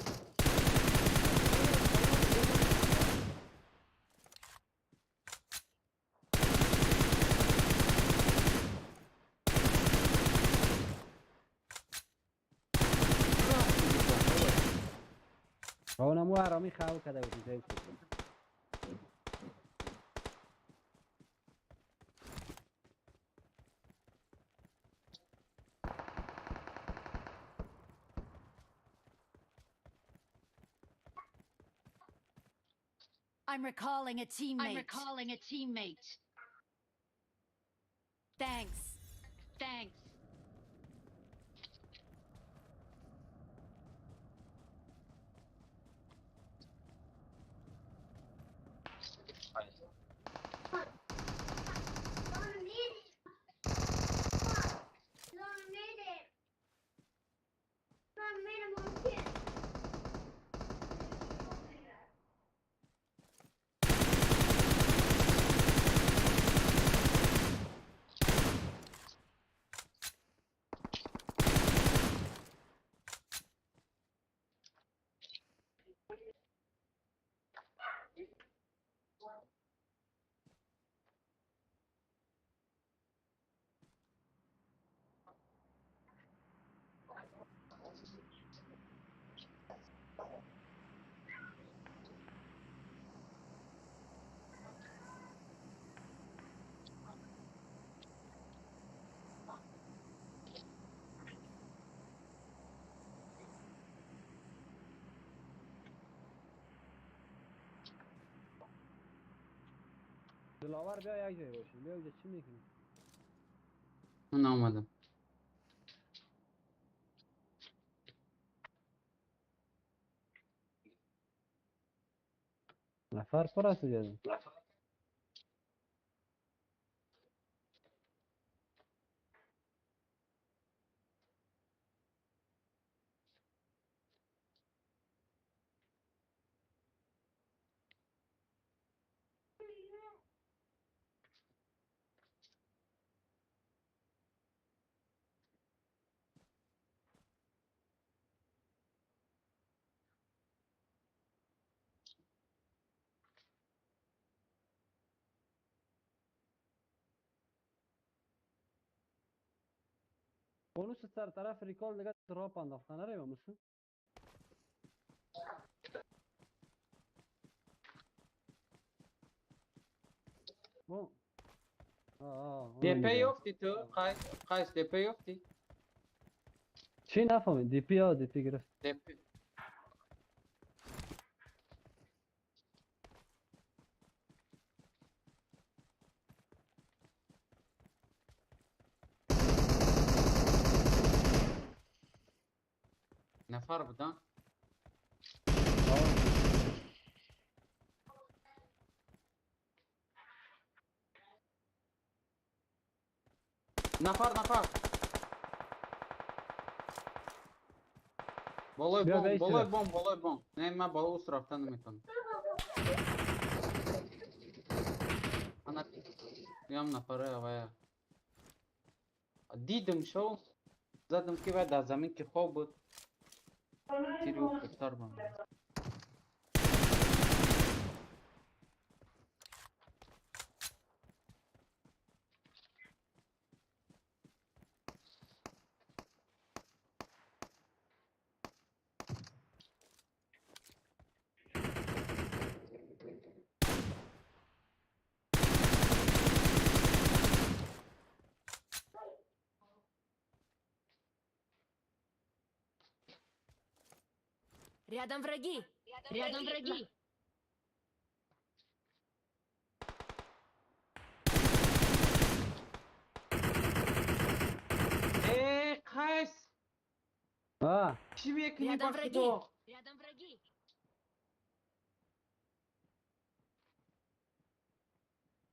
اونمو حرامی خواهو کده بود اینجا. I'm recalling a teammate. I'm recalling a teammate. Thanks. Thanks. دلاور بیا یک جای باشیم. بیا اونجا چی میکنی؟ من آمدم. نفر پر است جان. اونو سر طرف ریکال دیگه دراپ انداختن نره مثل مو دی پی یافتی تو قیس دی پی یافتی چی نفهمید دی پی ها دی پی گرفت دی پی نفر بودن نفر نفر بالای بom بالای بom بالای بom نه من بالا اوس رفتن نمیتونم انا یم نفره ویا دیدم شو زدم که بعد در زمین که خواب بود تیری افتار بم Рядом враги! Рядом враги! Эй, Кайс! А! Рядом враги! Рядом враги!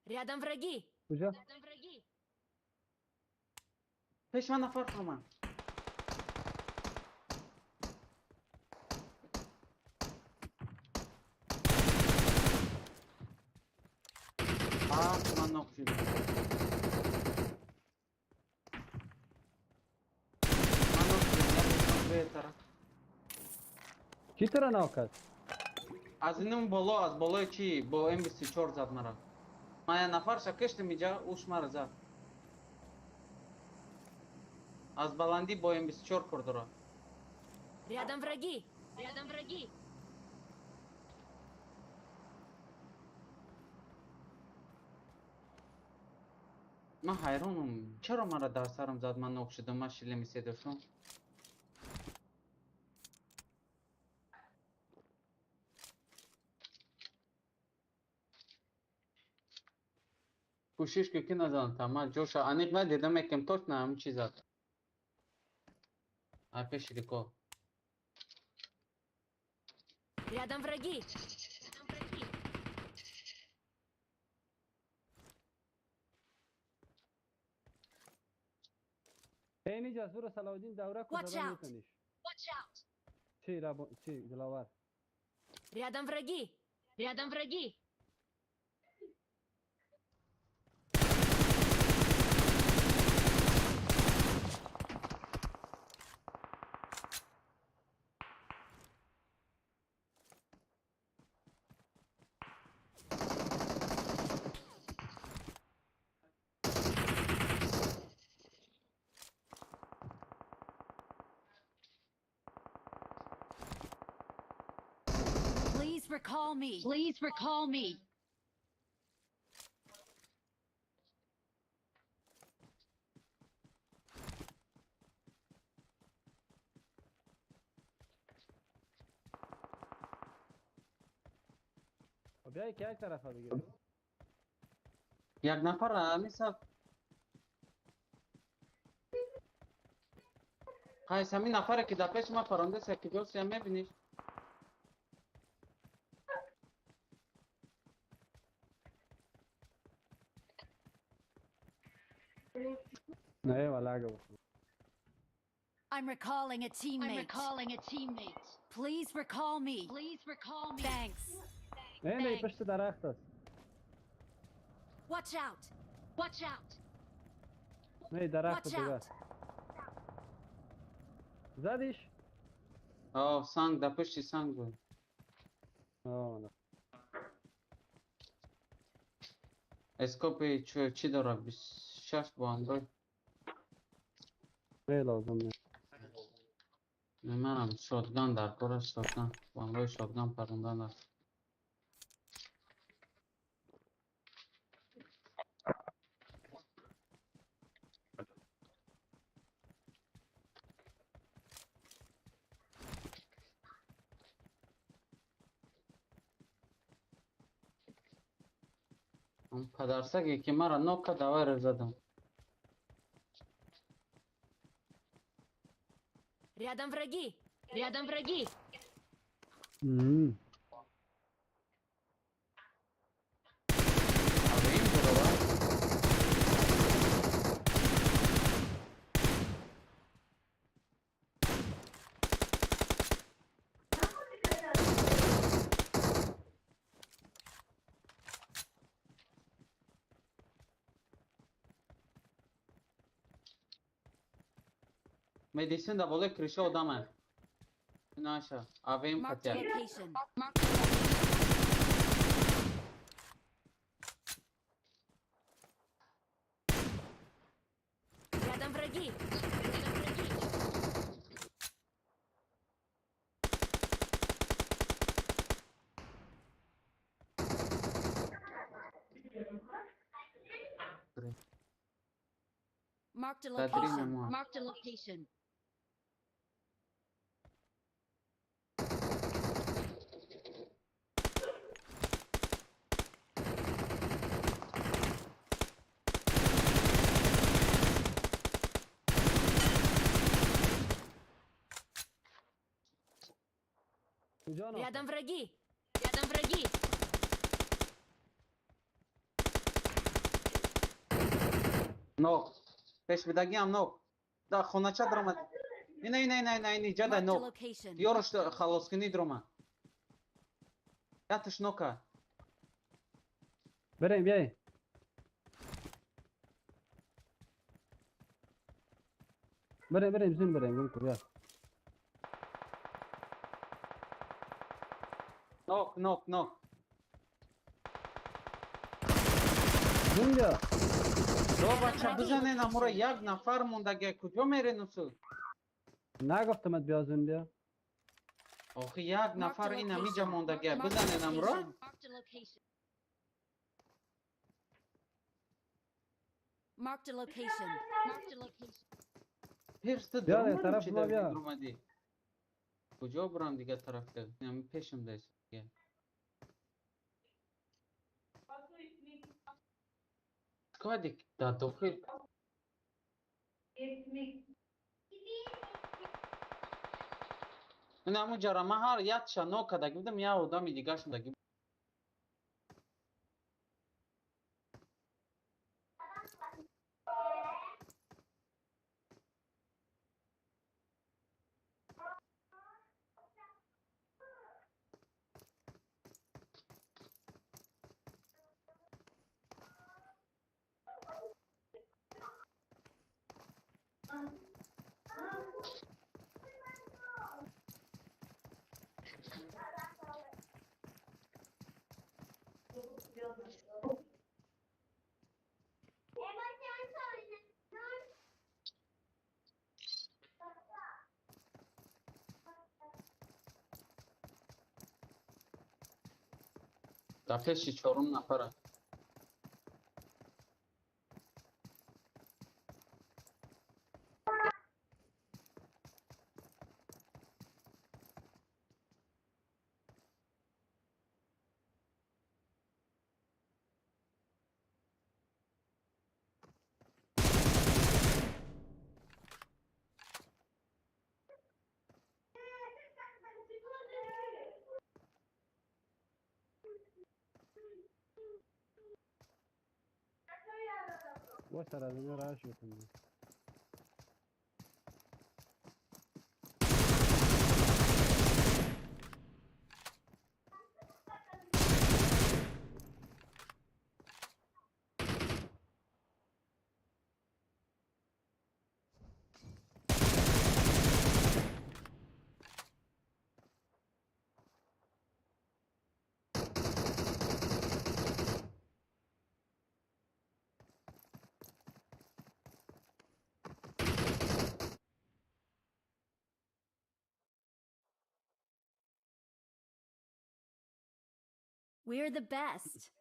Рядом враги! Куда? Рядом враги! Пеш من نفر فرمان. آه من نقشی من نقشی بهتره. کی تو را ناکرد؟ از اینم بالا از بالای چی با M24 زد مرا. من یه نفر شکشتم اینجا اوش مرا زد. از بلندی با M24 خورد را. Рядом враги! Рядом враги! من حیرانم چرا مرا در سرم زد من نوک شدم من شیله می داشتم. کوشش که نزدم تا من جوش انیق ندیدم یکم توش نه همین چیز زد. پیش ریکو. Рядом враги! اینی جسور صلاح الدین دوره کو زدن میتونیش. چی رب چی دلاور. Рядом враги! Рядом враги! Please recall me. Please recall me. بیای که یک طرفه بگیرم. Як нафар ҳамин қайс ҳамин нафаре ки дар пеши ман парондаст якиҷост я мебиниш? Не, валага. I'm recalling a teammate. I'm recalling a teammate. Please recall me. Please recall me. Thanks. Не, не, пушти дарахт аст. Watch out. Watch out. Не, дарахт дига. Задиш? О, санг, да пушти санг буд. О, да. Эскопи чӣ дорад? 26 бо андроид. Не, лозим не. Манам шотган дар кор аст, шотган. Бо ҳамроҳи шотган парондан аст. Он падарсаге ки маро нок кард, авайро задам. Рядом враги! Рядом враги! Медицин да болои криша одаме. Наша, АВМ Marked a хотя. location. Marked a location. Рядом враги! Рядом враги! Marked a Да, три location. нема. Marked a location. Куҷо? Рядом враги! Рядом враги! Нок. Пеш бидагиам нок. Да хонача дромад. Ина ина ина ина ина ҷада Marked a нок. location. Ёрош халоскунӣ дрома. Яташ нока. Берем, биёй. Берем, берем, зун берем, гум ку, бия. Нок, нок, нок. Зун бия. До бача бизанен амура як нафар мондага куҷо меренусу? Нагуфтамат биё зун биё. Охи як Marked a нафар ина миҷа location. мондага Marked a бизанен амура. location. Marked a location. Marked a location. Marked a location. Ҳирсти Биё, дромадам тараф чи мо дар биё. дромадӣ? Куҷо бурам дига тарафта? Ами пешам даст. Складик да дохил. Ина ҳамун ҷара ман ҳар якша нок кардаги будам, як одами дигар шудаги. Дар пеши чорум нафара. با سر از اینا رش بکنیم. We're the best.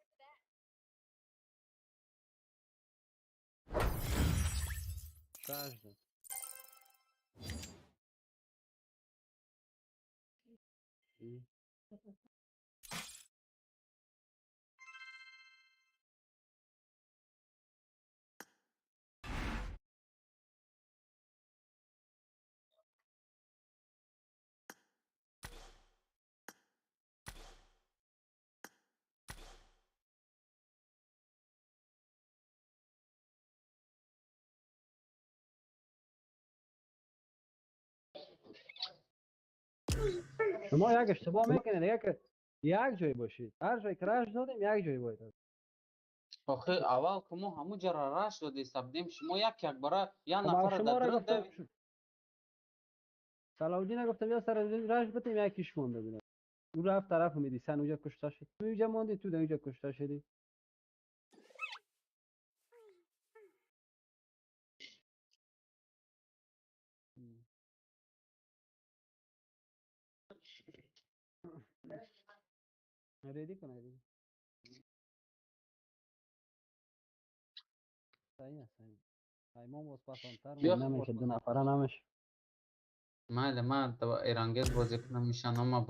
رش داد. ای. شما یک اشتباه میکنید دیگه که یک جای باشید، هر جای که رش دادیم یک جای باید. آخه اول که ما همو جا رش داده سبدیم، شما یک یک برا یا خب نفر شما در را درون گفتم دوید. صلاح گفتم یا سر رش بتیم، یکیش مونده بود، او رفت طرف میدی سن اونجا کشته شد، تو اینجا ماندی، تو در اینجا کشته شدی. ریدی کن، ریدی. صحیح است، صحیح. ایمان باز پسندتر بیا. نمیشه، دو نفره نمیشه. من تو ایرانگیز بازی کنم میشن اما.